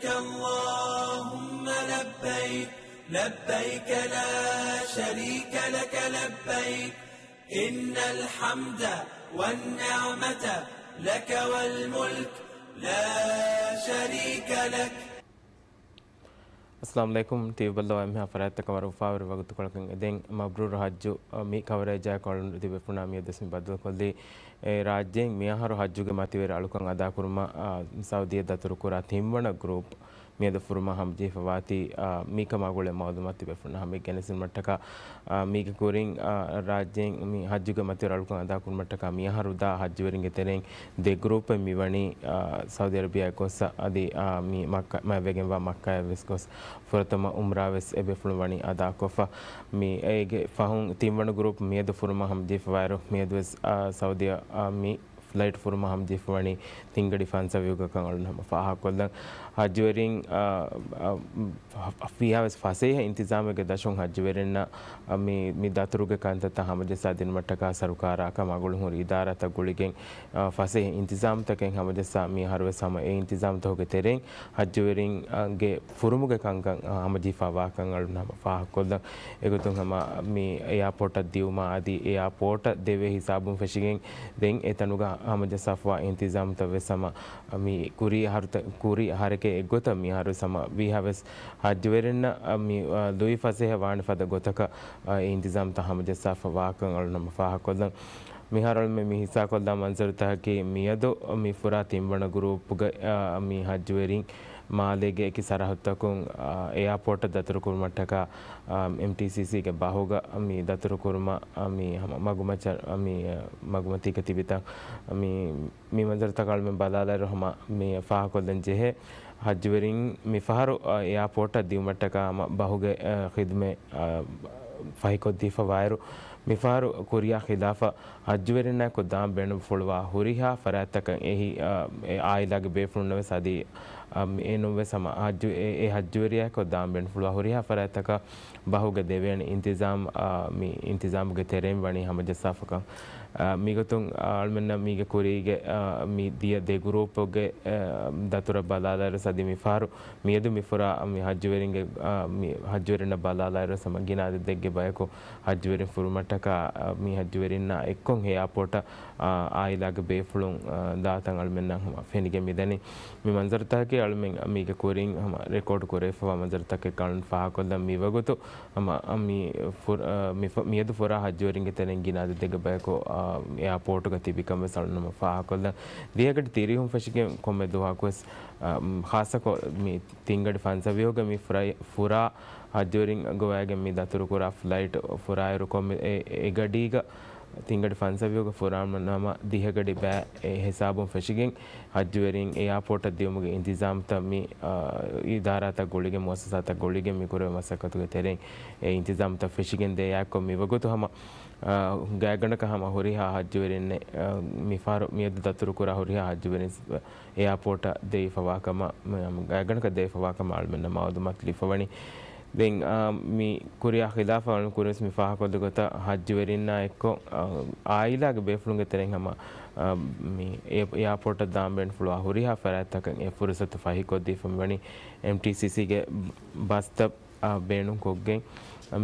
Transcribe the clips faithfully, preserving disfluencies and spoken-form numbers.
اللهم لبيك، لبيك لا شريك لك لبيك، إن الحمد والنعمة لك والملك لا شريك لك. އައްސަލާމު ޢަލައިކުމް. ޓީވީ ބައްލަވާ އެންމެހާ ފަރާތްތަކަށް ވަރަށް އުފާވެރި ވަގުތުކޮޅަކަށް އެދެން. މަބްރޫރު ޙައްޖު، މި ކަވަރޭޖާއެކު އަޅުގަނޑު ތިބޭފުޅުންނާ މިއަދުވެސް މި ބައްދަލުކޮށްލީ. އެ ރާއްޖޭން މިއަހަރު ޙައްޖުގެ މަތިވެރި އަޅުކަން އަދާކުރުމަށް، އާ، ސައުދީއަށް ދަތުރުކުރާ ތިންވަނަ ގްރޫޕް މިއަދު ފުރުމަށް ހަމަޖެހިފަވާތީ، އާ، މިކަމާ ގުޅޭ މައުލޫމާތު ތިބޭފުޅުންނާ ހަމަ ގެނެސްދިނުމަށްޓަކާ، އާ، މީގެ ކުރިން، އާ، ރާއްޖޭން މި ޙައްޖުގެ މަތިވެރި އަޅުކަން އަދާކުރުމަށްޓަކާ މިއަހަރު ދާ ޙައްޖުވެރިންގެ ތެރެއިން ދެ ގްރޫޕެއް މިވަނީ، އާ، ސައުދީ އަރަބިއާއަށް ގޮސް އަދި، އާ، މި މައްކަ، މަތިވެގެންވާ މައްކާއަށް ވެސް ގޮސް ފުރަތަމަ އުމްރާ ވެސް އެބޭފުޅުން ވަނީ އަދާކޮށްފަ. މި އޭގެ ފަހުން ތިންވަނަ ގްރޫޕް މިއަދު ފުރުމަށް ހަމަޖެހިފަވާއިރު، މިއަދުވެސް، އާ، ސައުދީއަށް، އާ، މި ފްލައިޓް ފުރުމަށް ހަމަޖެހިފަވަނީ ތިންގަޑި ފަންސަވީހުގަކަން އަޅުން ހަމަ ފާހަގަކޮށްލަން. ޙައްޖުވެރިން، އާ، އާ، ފިހާވެސް ފަސޭހަ އިންތިޒާމެއްގެ ދަށުން ޙައްޖުވެރިންނަށް، އާ، މި، މި ދަތުރުގެ ކަންތައްތައް ހަމަޖައްސާ ދިނުމަށްޓަކާ ސަރުކާރާ ކަމާ ގުޅުން ހުރި އިދާރާތައް ގުޅިގެން، އާ، ފަސޭހަ އިންތިޒާމްތަކެއް ހަމަޖައްސާ މި އަހަރުވެސް ހަމަ އެ އިންތިޒާމްތަކުގެ ތެރެއިން ޙައްޖުވެރިންގެ ފުރުމުގެ ކަންކަން، އާ، ހަމަޖެހިފަ ވާކަން އަޅުން ހަމަ ފާހަގަކޮށްލަން. އެގޮތުން ހަމަ މި އެއާޕޯޓަށް ދިއުމާ އަދި އެއާޕޯޓަށް ދެވޭ ހިސާބުން ފެށިގެން ދެން އެ ތަނުގަ ހަމަޖައްސާފަވާ އިންތިޒާމްތައް ވެސް ހަމަ މި ކުރީ އަހަރުތަ-، ކުރީ އަހަރެކޭ އެއްގޮތަށް މި އަހަރުވެސް ހަމަ ވީހާވެސް ޙައްޖުވެރިންނަށް މި، އާ، ލުއިފަސޭހަ ވާނެ ފަދަ ގޮތަކަށް، އާ، އިންތިޒާމްތައް ހަމަޖައްސާފަ ވާކަން އަޅުން ހަމަ ފާހަގަކޮށްލަން. މިހާރު އަޅުމެން މި ހިއްސާކޮށްލާ މަންޒަރުތަކަކީ މިއަދު މި ފުރާ ތިންވަނަ ގްރޫޕްގެ، އާ، މި ޙައްޖުވެރިން މާލޭގެ އެކި ސަރަޙައްދުތަކުން، އާ، އެއާޕޯޓަށް ދަތުރުކުރުމަށްޓަކާ، އާ، އެމްޓީސީސީގެ ބަހުގަ މި ދަތުރުކުރުމަށް، އާ، މި ހަމަ މަގުމައްޗަށް، އާ، މި، އާ، މަގުމަތީގަ ތިބިތަން، މި، މި މަންޒަރުތަކަށް އަޅުމެން ބަލާލާއިރު ހަމަ މި ފާހަގަކޮށްލަން ޖެހޭ. ޙައްޖުވެރިން މިފަހަރު، އާ، އެއާޕޯޓަށް ދިއުމަށްޓަކާ ހަމަ ބަހުގެ، އާ، ޚިދުމަތް، އާ، ފަހިކޮށްދީފަ ވާއިރު، މިފަހަރު ކުރިޔާ ޚިލާފަށް ޙައްޖުވެރިންނާއެކު ދާން ބޭނުންފުޅުވާ ހުރިހާ ފަރާތްތަކަށް އެހީ، އާ، އެ އާއިލާގެ ބޭފުޅުންނަށް ވެސް އަދި، އާ، އެނޫން ވެސް ހަމަ ޙައްޖު-، އެ، އެ ޙައްޖުވެރިޔާއެކު ދާން ބޭނުންފުޅުވާ ހުރިހާ ފަރާތްތަކަށް ބަހުގެ ދެވޭނެ އިންތިޒާމް، އާ، މި އިންތިޒާމުގެ ތެރެއިން ވަނީ ހަމަޖައްސާފަކަން. އާ، މިގޮތުން އަޅުމެންނަށް މީގެ ކުރީގެ، އާ، މި ދިޔަ ދެ ގްރޫޕުގެ، އާ، ދަތުރަށް ބަލާލާއިރު އަދި މިފަހަރު މިއަދު މިފުރާ މި ޙައްޖުވެރިންގެ، އާ، މި ޙައްޖުވެރިންނަށް ބަލާލާއިރު ހަމަ ގިނަ އަދަދެއްގެ ބަޔަކު ޙައްޖުވެރިން ފުރުމަށްޓަކާ، އާ، މި ޙައްޖުވެރިންނާ އެއްކޮށް އެއާޕޯޓަށް، އާ، އާއިލާގެ ބޭފުޅުން، އާ، ދާތަން އަޅުމެންނަށް ހަމަ ފެނިގެން މިދަނީ. މި މަންޒަރުތަކަކީ އަޅުމެން މީގެ ކުރިން ހަމަ ރެކޯޑް ކުރެވިފަވާ މަންޒަރުތަކެއް އަޅުން ފާހަގަކޮށްލަން. މިވަގުތު ހަމަ މި ފުރ-، އާ، މި ފަ-، މިއަދު ފުރާ ޙައްޖުވެރިންގެ ތެރެއިން ގިނަ އަދަދެއްގެ ބަޔަކު، އާ، އެއާޕޯޓުގަ ތިބިކަން ވެސް އަޅުން ހަމަ ފާހަގަކޮށްލަން. ދިހަގަޑި ތިރީހުން ފެށިގެން ކޮންމެ ދުވަހަކުވެސް، އާ، ޚާއްޞަކޮށް މި ތިންގަޑި ފަންސަވީހުގަ މި ފުރައި-، ފުރާ ޙައްޖުވެރިން ގޮވައިގެން މި ދަތުރުކުރާ ފްލައިޓް ފުރާއިރު ކޮންމެ އެ-، އެ ގަޑީގަ ތިންގަޑި ފަންސަވީހުގަ ފުރާނަމަ ދިހަގަޑި ބައި އެ ހިސާބުން ފެށިގެން ޙައްޖުވެރިން އެއާޕޯޓަށް ދިއުމުގެ އިންތިޒާމްތައް މި، އާ، އިދާރާތައް ގުޅިގެން މުއައްސަސާތައް ގުޅިގެން މި ކުރެވޭ މަސައްކަތުގެ ތެރެއިން އެ އިންތިޒާމްތައް ފެށިގެން ދޭ އެއާއެއްކޮށް މިވަގުތު ހަމަ، އާ، ގާތްގަނޑަކަށް ހަމަ ހުރިހާ ޙައްޖުވެރިންނެއް، އާ، މިފަހަރު މިއަދު ދަތުރުކުރާ ހުރިހާ ޙައްޖުވެރިން އެއާޕޯޓަށް ދެވިފަވާކަމަށް، މި-، ގާތްގަނޑަކަށް ދެވިފަވާކަމަށް އަޅުމެންނަށް މައުލޫމާތު ލިބިފަވަނީ. ދެން، އާ، މި ކުރިޔާ ޚިލާފަށް އަޅުން ކުރިންވެސް މި ފާހަގަކޮށްލި ގޮތަށް ޙައްޖުވެރިންނާ އެއްކޮށް، އާ، އާއިލާގެ ބޭފުޅުންގެ ތެރެއިން ހަމަ، އާ، މި އެ-، އެއާޕޯޓަށް ދާން ބޭނުންފުޅުވާ ހުރިހާ ފަރާތްތަކަށް އެ ފުރުސަތު ފަހިކޮށްދީފަ މިވަނީ އެމްޓީސީސީގެ ބަސްތައް، އާ، ބޭނުންކޮށްގެން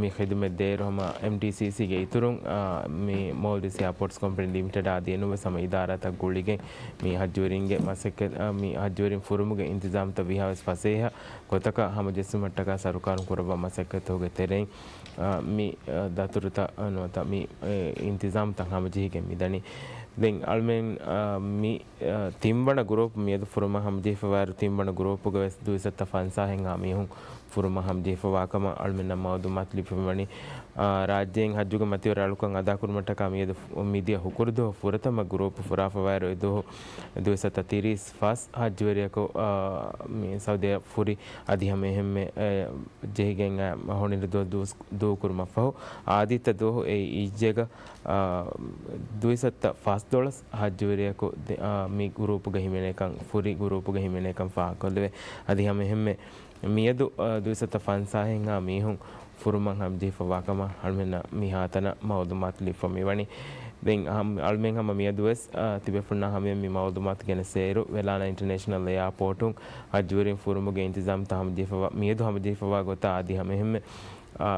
މި ޚިދުމަތް ދޭއިރު ހަމަ އެމްޓީސީސީގެ އިތުރުން، އާ، މި މޯލްޑިވްސް އެއާޕޯޓްސް ކޮމްޕެނީ ލިމިޓެޑާ އަދި އެނޫންވެސް ހަމަ އިދާރާތައް ގުޅިގެން މި ޙައްޖުވެރިންގެ މަސައްކަތް، އާ، މި ޙައްޖުވެރިން ފުރުމުގެ އިންތިޒާމްތައް ވީހާވެސް ފަސޭހަ ގޮތަކަށް ހަމަޖެއްސުމަށްޓަކާ ސަރުކާރުން ކުރައްވާ މަސައްކަތުގެ ތެރެއިން، އާ، މި، އާ، ދަތުރުތައް ނުވަތަ މި، އެ، އިންތިޒާމްތައް ހަމަޖެހިގެން މިދަނީ. ދެން އަޅުމެން، އާ، މި، އާ، ތިންވަނަ ގްރޫޕް މިއަދު ފުރުމަށް ހަމަޖެހިފަވާއިރު ތިންވަނަ ގްރޫޕުގަ ވެސް ދުއިސައްތަ ފަންސާހެއްހާ މީހުން ފުރުމަށް ހަމަޖެހިފަވާކަމަށް އަޅުމެންނަށް މައުލޫމާތު ލިބިފައިވަނީ. އާ، ރާއްޖޭން ޙައްޖުގެ މަތިވެރި އަޅުކަން އަދާކުރުމަށްޓަކާ މިއަދު ފު-، މިދިޔަ ހުކުރުދުވަހު ފުރަތަމަ ގްރޫޕް ފުރާފަވާއިރު އެދުވަހު ދުއިސައްތަ ތިރީސް ފަސް ޙައްޖުވެރިޔަކު، އާ، މި ސައުދީއަށް ފުރި އަދި ހަމައެހެންމެ، އެ، ޖެހިގެން އައި ހޮނިރު ދުވަސް ދޫ-، ދޫކުރުމަށްފަހު އާދިއްތަ ދުވަހު އެ އިއްޒެގަ، އާ، ދުއިސައްތަ ފަސްދޮޅަސް ޙައްޖުވެރިޔަކު ދެ-، އާ، މި ގްރޫޕުގަ ހިމެނޭކަން، ފުރި ގްރޫޕުގަ ހިމެނޭކަން ފާހަގަކޮށްލެވޭ. އަދި ހަމައެހެންމެ މިއަދު، އާ، ދުއިސައްތަ ފަންސާހެއްހާ މީހުން ފުރުމަށް ހަމަޖެހިފަވާ ކަމަށް އަޅުމެންނަށް މިހާތަނަށް މައުލޫމާތު ލިބިފަ މިވަނީ. ދެން އަހަ-، އަޅުމެން ހަމަ މިއަދުވެސް، އާ، ތިބޭފުޅުންނާ ހަމަޔަށް މި މައުލޫމާތު ގެނެސްދޭއިރު، ވެލާނާ އިންޓަރނޭޝަނަލް އެއާޕޯޓުން ހައްޖުވެރިން ފުރުމުގެ އިންތިޒާމްތައް ހަމަޖެހިފަވާ، މިއަދު ހަމަޖެހިފަވާ ގޮތާ އަދި ހަމައެހެންމެ، އާ،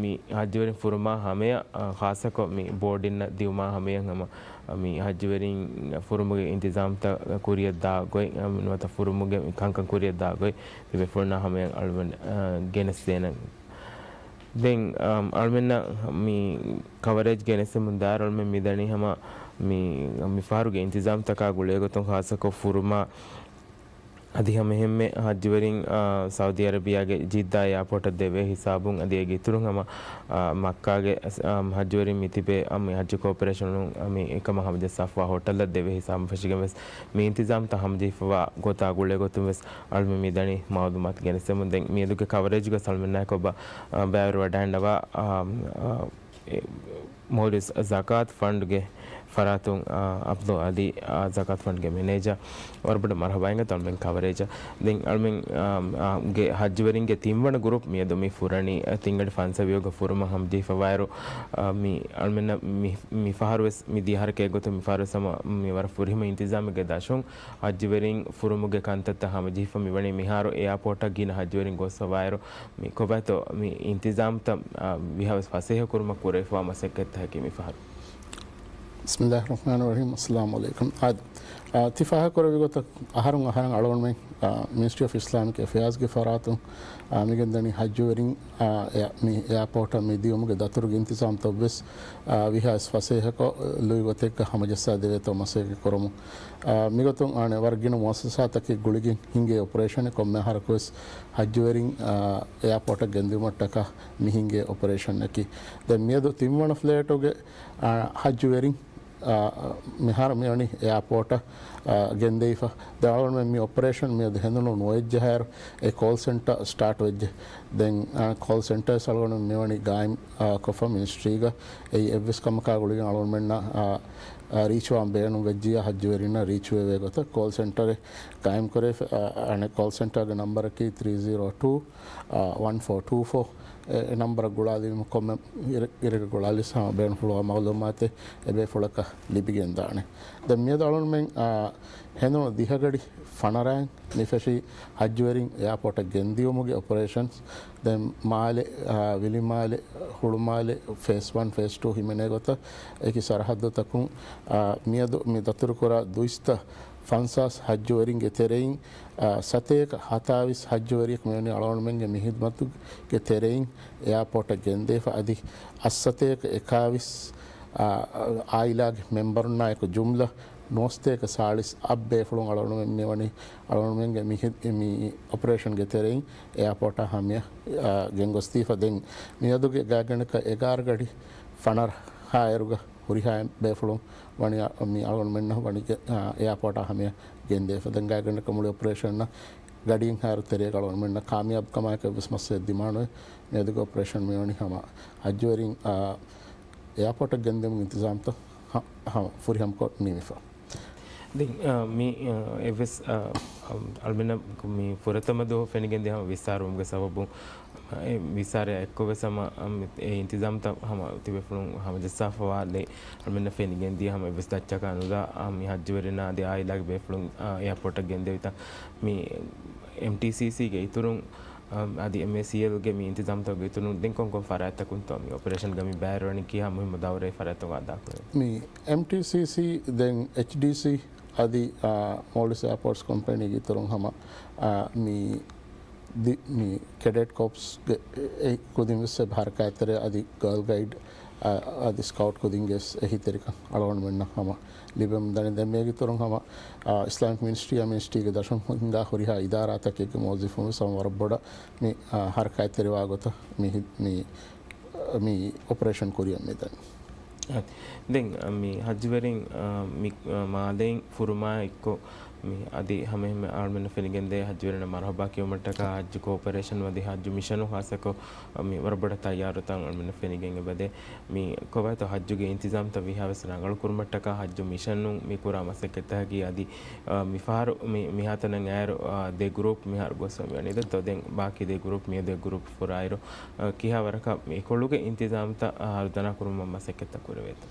މި ހައްޖުވެރިން ފުރުމާ ހަމަޔަށް، އާ، ޚާއްޞަކޮށް މި ބޯޑިންނަށް ދިއުމާ ހަމަޔަށް ހަމަ، އާ، މި ހައްޖުވެރިން ފުރުމުގެ އިންތިޒާމްތައް ކުރިއަށް ދާ ގޮތް، އާ، ނުވަތަ ފުރުމުގެ ކަންކަން ކުރިއަށް ދާ ގޮތް، ތިބޭފުޅުންނާ ހަމަޔަށް އަޅުމެން، އާ، ގެނެސްދޭނަން. ދެން، އަމް، އަޅުމެންނަށް މި ކަވަރޭޖް ގެނެސްދެމުން ދާއިރު އަޅުމެން މިދަނީ ހަމަ މި، މިފަހަރުގެ އިންތިޒާމްތަކާ ގުޅޭގޮތުން ޚާއްޞަކޮށް ފުރުމާ އަދި ހަމައެހެންމެ ހައްޖުވެރިން، އާ، ސައުދީ އަރަބިޔާގެ ޖިއްދާ އެއާޕޯޓަށް ދެވޭ ހިސާބުން އަދި އޭގެ އިތުރުން ހަމަ، އާ، މައްކާގެ، އަ، ހައްޖުވެރިން މިތިބޭ، އަ، މި ހައްޖު ކޯޕަރޭޝަނުން، އަ، މި އެކަމަށް ހަމަޖައްސާފަވާ ހޮޓަލަށް ދެވޭ ހިސާބުން ފެށިގެން ވެސް މި އިންތިޒާމްތައް ހަމަޖެހިފަވާ ގޮތާ ގުޅޭގޮތުން ވެސް އަޅުމެން މިދަނީ މައުލޫމާތު ގެނެސްދެމުން. ދެން މިއަދުގެ ކަވަރޭޖުގަ އަޅުމެންނާއެކު އޮބާ، އާ، ބައިވެރިވަޑައިގަންނަވާ، އާ، އާ، އެ، މޯލްޑިވްސް ޒަކާތު ފަންޑްގެ ފަރާތުން، އާ، އަބްދުލް އަލީ، އާ، ޒަކާތު ފަންޑްގެ މެނޭޖަރ. ވަރަށް ބޮޑަށް މަރުޙަބާ އިނގޭތޯ އަޅުމެން ކަވަރޭޖަށް. ދެން އަޅުމެން، އާ، އާ، ގެ ހައްޖުވެރިންގެ ތިންވަނަ ގުރޫޕް މިއަދު މި ފުރަނީ، އާ، ތިންގަޑި ފަންސަވީހުގެ ފުރުމަށް ހަމަޖެހިފަވާއިރު، އާ، މި އަޅުމެންނަށް މި، މި ފަހަރު ވެސް މި ދިޔަ އަހަރަކަށް އެއްގޮތުން މި ފަހަރު ވެސް ހަމަ މި ވަރަށް ފުރިހަމަ އިންތިޒާމެއްގެ ދަށުން ހައްޖުވެރިން ފުރުމުގެ ކަންތައްތައް ހަމަޖެހިފަ މިވަނީ. މިހާރު އެއާޕޯޓަށް ގިނަ ހައްޖުވެރިން ގޮސްފަވާއިރު، މި ކޮބާތޯ މި އިންތިޒާމްތައް، އާ، ވީހާވެސް ފަސޭހަކުރުމަށް ކުރެވިފަވާ މަސައްކަތްތަކަކީ މި ފަހަރު. بسم الله الرحمن الرحيم. السلام عليكم. އާ، އާ، ތި ފާހަގަކުރެއްވި ގޮތަށް އަހަރުން އަހަރަށް އަޅުގަނޑުމެން، އާ، މިނިސްޓްރީ އޮފް އިސްލާމިކް އެފެއާޒްގެ ފަރާތުން، އާ، މިގެންދަނީ ހައްޖުވެރިން، އާ، އެ-، މި އެއާޕޯޓަށް މި ދިޔުމުގެ ދަތުރުގެ އިންތިޒާމްތައް ވެސް، އާ، ވީހާވެސް ފަސޭހަކޮށް ލުއި ގޮތެއްގަ ހަމަޖައްސާ ދެވޭތޯ މަސައްކަތް ކުރަމުން. އާ، މިގޮތުން އާނެ ވަރަށް ގިނަ މުއައްސަސާތަކެއް ގުޅިގެން ހިނގޭ އޮޕަރޭޝަނެއް ކޮންމެ އަހަރަކުވެސް ހައްޖުވެރިން، އާ، އެއާޕޯޓަށް ގެންދިއުމަށްޓަކާ މި ހިނގޭ އޮޕަރޭޝަންއަކީ. ދެން މިއަދު ތިންވަނަ ފްލައިޓުގެ، އާ، ހައްޖުވެރިން، އާ، މިހާރު މިވަނީ އެއާޕޯޓަށް، އާ، ގެންދެވިފަ. ދެން އަޅުގަނޑުމެން މި އޮޕަރޭޝަން މިއަދު ހެނދުނު ނުވެއްޖެ ހައިރު އެ ކޯލް ސެންޓަރ ސްޓާޓް ވެއްޖެ. ދެން، އާ، ކޯލް ސެންޓަރ ވެސް އަޅުގަނޑު މިވަނީ ގާއިމް، އާ، ކޮށްފަ މިނިސްޓްރީގަ. އެއީ އެއްވެސް ކަމަކާ ގުޅިގެން އަޅުގަނޑުމެންނަށް، އާ، އާ، ރީޗްވާން ބޭނުން ވެއްޖިއްޔާ ހައްޖުވެރިންނަށް ރީޗްވެވޭ ގޮތަށް ކޯލް ސެންޓަރެއް ގާއިމް ކުރެވިފަ. އާ، އަނެއް ކޯލް ސެންޓަރގެ ނަންބަރަކީ ތްރީ ޒީރޯ ޓޫ، އާ، ވަން ފޯ ޓޫ ފޯ. އެ، އެ ނަންބަރަށް ގުޅާލީމަ ކޮންމެ އިރެ-، އިރެއްގަ ގުޅާލިސް ހަމަ ބޭނުންފުޅުވާ މައުލޫމާތެއް އެބޭފުޅަކަށް ލިބިގެންދާނެ. ދެން މިއަދު އަޅުގަނޑުމެން، އާ، ހެނދުނު ދިހަގަޑި ފަނަރައިން މި ފެށީ ހައްޖުވެރިން އެއާޕޯޓަށް ގެންދިއުމުގެ އޮޕަރޭޝަންސް. ދެން މާލެ، އާ، ވިލިމާލެ، ހުޅުމާލެ، ފޭސް ވަން، ފޭސް ޓޫ ހިމެނޭ ގޮތަށް އެކި ސަރަހައްދުތަކުން، އާ، މިއަދު މި ދަތުރުކުރާ ދުއިސައްތަ ފަންސާސް ހައްޖުވެރިންގެ ތެރެއިން، އާ، ސަތޭކަ ހަތާވީސް ހައްޖުވެރިޔަކު މިވަނީ އަޅުގަނޑުމެންގެ މި ހިދުމަތުގެ ތެރެއިން އެއާޕޯޓަށް ގެންދެވިފަ. އަދި އަށްސަތޭކަ އެކާވީސް، އާ، އާއިލާގެ މެމްބަރުންނާއެކު ޖުމްލަ ނުވަސަތޭކަ ސާޅީސް އަށް ބޭފުޅުން އަޅުގަނޑުމެން މިވަނީ އަޅުގަނޑުމެންގެ މި ހި-، މި އޮޕަރޭޝަންގެ ތެރެއިން އެއާޕޯޓާ ހަމަޔަށް، އާ، ގެންގޮސްދީފަ. ދެން މިއަދުގެ ގާތްގަނޑަކަށް އެގާރަ ގަޑި ފަނަރަ ހާއިރުގަ ހުރިހާ ބޭފުޅުން ވަނީ މި އަޅުގަނޑުމެންނަށް ވަނީ، އާ، އެއާޕޯޓާ ހަމަޔަށް ގެންދެވިފަ. ދެން ގާތްގަނޑަކަށް މުޅި އޮޕަރޭޝަންއަށް ގަޑިއިން ހާއިރު ތެރޭގަ އަޅުގަނޑުމެންނަށް ކާމިޔާބުކަމާއެކު އެއްވެސް މައްސަލައެއް ދިމާނުވެ، މިއަދުގެ އޮޕަރޭޝަން މިވަނީ ހަމަ ހައްޖުވެރިން، އާ، އެއާޕޯޓަށް ގެންދިއުމުގެ އިންތިޒާމްތައް ހަ-، ހަމަ ފުރިހަމަކޮށް ނިމިފަ. ދެން، އާ، މި، އާ، އެއްވެސް، އާ، އަޅުމެންނަށް މި ފުރަތަމަ ދުވަހު ފެނިގެންދިޔަ ހަމަ ވިއްސާރުވުމުގެ ސަބަބުން، އެ ވިއްސާރަ އެއްކޮށް ވެސް ހަމަ، އަ، މި، އެ އިންތިޒާމްތައް ހަމަ ތިބޭފުޅުން ހަމަޖައްސާފަވާލެއް އަޅުމެންނަށް ފެނިގެންދިޔަ ހަމަ އެއްވެސް ދައްޗަކާ ނުލާ، އަ، މި ހައްޖުވެރިންނާ އަދި އާއިލާގެ ބޭފުޅުން، އަ، އެއާޕޯޓަށް ގެންދެވިތަން މި އެމްޓީސީސީގެ އިތުރުން، އަ، އަދި އެމްއޭސީއެލްގެ މި އިންތިޒާމްތަކުގެ އިތުރުން ދެން ކޮންކޮން ފަރާތްތަކުންތޯ މި އޮޕަރޭޝަންގަ މި ބައިވެރިވަނީ ކިހާ މުހިއްމު ދައުރެއް ފަރާތްތަކުން އަދާކުރެވޭ؟ މި އެމްޓީސީސީ ދެން އެޗްޑީސީ އަދި، އާ، މޯލްޑިވްސް އެއާޕޯޓްސް ކޮމްޕެނީގެ އިތުރުން ހަމަ، އާ، މި ދި-، މި ކެޑެޓް ކޯޕްސްގެ އެ ކުދިން ވެސް އެބަ ހަރަކާތްތެރޭ އަދި ގާލް ގައިޑް، އާ، އަދި ސްކައުޓް ކުދިންގެ ވެސް އެހީތެރިކަން އަޅުގަނޑުމެންނަށް ހަމަ ލިބެމުން ދަނީ. ދެން މީގެ އިތުރުން ހަމަ، އާ، އިސްލާމިކް މިނިސްޓްރީއާ މިނިސްޓްރީގެ ދަށުން ހިންގާ ހުރިހާ އިދާރާތަކެއްގެ މުވައްޒަފުން ވެސް ހަމަ ވަރަށް ބޮޑަށް މި، އާ، ހަރަކާތްތެރިވާ ގޮތަށް މި ހި-، މި، މި އޮޕަރޭޝަން ކުރިއަށް މި ދަނީ. އާ، ދެން، އާ، މި ހައްޖުވެރިން، އާ، މި، އާ، މާލެއިން ފުރުމާ އެއްކޮށް، މި އަދި ހަމައެހެންމެ އަޅުމެންނަށް ފެނިގެންދޭ ހައްޖުވެރިންނަށް މަރުހަބާ ކިޔުމަށްޓަކާ ހައްޖު ކޯޕަރޭޝަން އަދި ހައްޖު މިޝަނު ހާއްސަކޮށް މި ވަރަށް ބޮޑަށް ތައްޔާރުތައް އަޅުމެންނަށް ފެނިގެން އެބަދޭ. މި ކޮބާތޯ ހައްޖުގެ އިންތިޒާމްތައް ވީހާވެސް ރަނގަޅު ކުރުމަށްޓަކާ ހައްޖު މިޝަނުން މި ކުރާ މަސައްކަތްތަކަކީ އަދި، އާ، މިފަހަރު މި، މިހާތަނަށް އައިރު، އާ، ދެ ގްރޫޕް މިހާރު ގޮސްފަ މިވަނީ ދެއްތޯ. ދެން ބާކީ ދެ ގްރޫޕް މިއަދު ދެ ގްރޫޕް ފުރާއިރު، އާ، ކިހާވަރަކަށް މި އެކޮޅުގެ އިންތިޒާމްތައް، އާ، ހަރުދަނާ ކުރުމަށް މަސައްކަތްތައް ކުރެވޭތޯ؟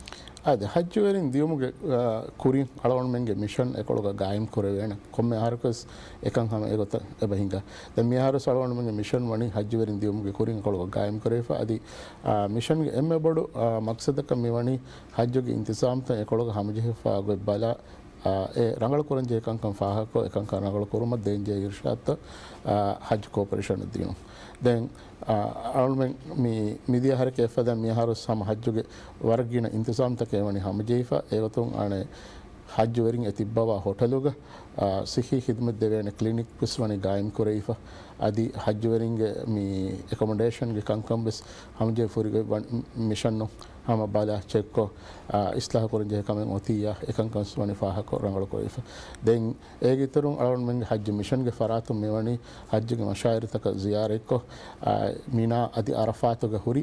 އާދެ، ހައްޖުވެރިން ދިޔުމުގެ، އާ، ކުރިން އަޅުގަނޑުމެންގެ މިޝަން އެކޮޅުގަ ގާއިމް ކުރެވޭނެ. ކޮންމެ އަހަރަކުވެސް އެކަން ހަމަ އެގޮތަށް އެބަ ހިނގާ. ދެން މިއަހަރުވެސް އަޅުގަނޑުމެންގެ މިޝަން ވަނީ ހައްޖުވެރިން ދިޔުމުގެ ކުރިން އެކޮޅުގަ ގާއިމް ކުރެވިފަ. އަދި، އާ، މިޝަންގެ އެންމެ ބޮޑު، އާ، މަގްސަދަކަށް މިވަނީ ހައްޖުގެ އިންތިޒާމްތައް އެކޮޅުގަ ހަމަޖެހިފަ ގޮތް ބަލާ، އާ، އެ ރަނގަޅު ކުރަންޖެހޭ ކަންކަން ފާހަގަކޮށް، އެކަންކަން ރަނގަޅު ކުރުމަށް ދޭންޖެހޭ އިރުޝާދުތައް، އާ، ހައްޖު ކޯޕަރޭޝަނަށް ދިނުން. ދެން، އާ، އަޅުމެން މި، މިދިޔަ އަހަރެކޭ އެއްފަދަ މިއަހަރު ހަމަ ހައްޖުގެ ވަރަށް ގިނަ އިންތިޒާމްތަކެއް ވަނީ ހަމަޖެހިފަ. އެގޮތުން އަނެއް ހައްޖުވެރިން އެ ތިއްބަވާ ހޮޓަލުގަ، އާ، ސިއްހީ ޚިދުމަތް ދެވޭނެ ކްލިނިކް ވެސް ވަނީ ގާއިމް ކުރެވިފަ. އަދި ހައްޖުވެރިންގެ މި އެކޮމޮޑޭޝަންގެ ކަންކަން ވެސް ހަމަޖެހި ފުރިގޮތް ވަން-، މިޝަނުން ހަމަ ބަލާ ޗެކްކޮށް، އާ، އިސްލާހު ކުރަންޖެހޭ ކަމެއް އޮތިއްޔާ އެކަންކަން ވެސް ވަނީ ފާހަގަކޮށް ރަނގަޅު ކުރެވިފަ. ދެން އޭގެ އިތުރުން އަޅުގަނޑުމެންގެ ހައްޖު މިޝަންގެ ފަރާތުން މިވަނީ ހައްޖުގެ މަޝާއިރުތަކަށް ޒިޔާރަތްކޮށް، އާ، މިނާ އަދި އަރަފާތުގަ ހުރި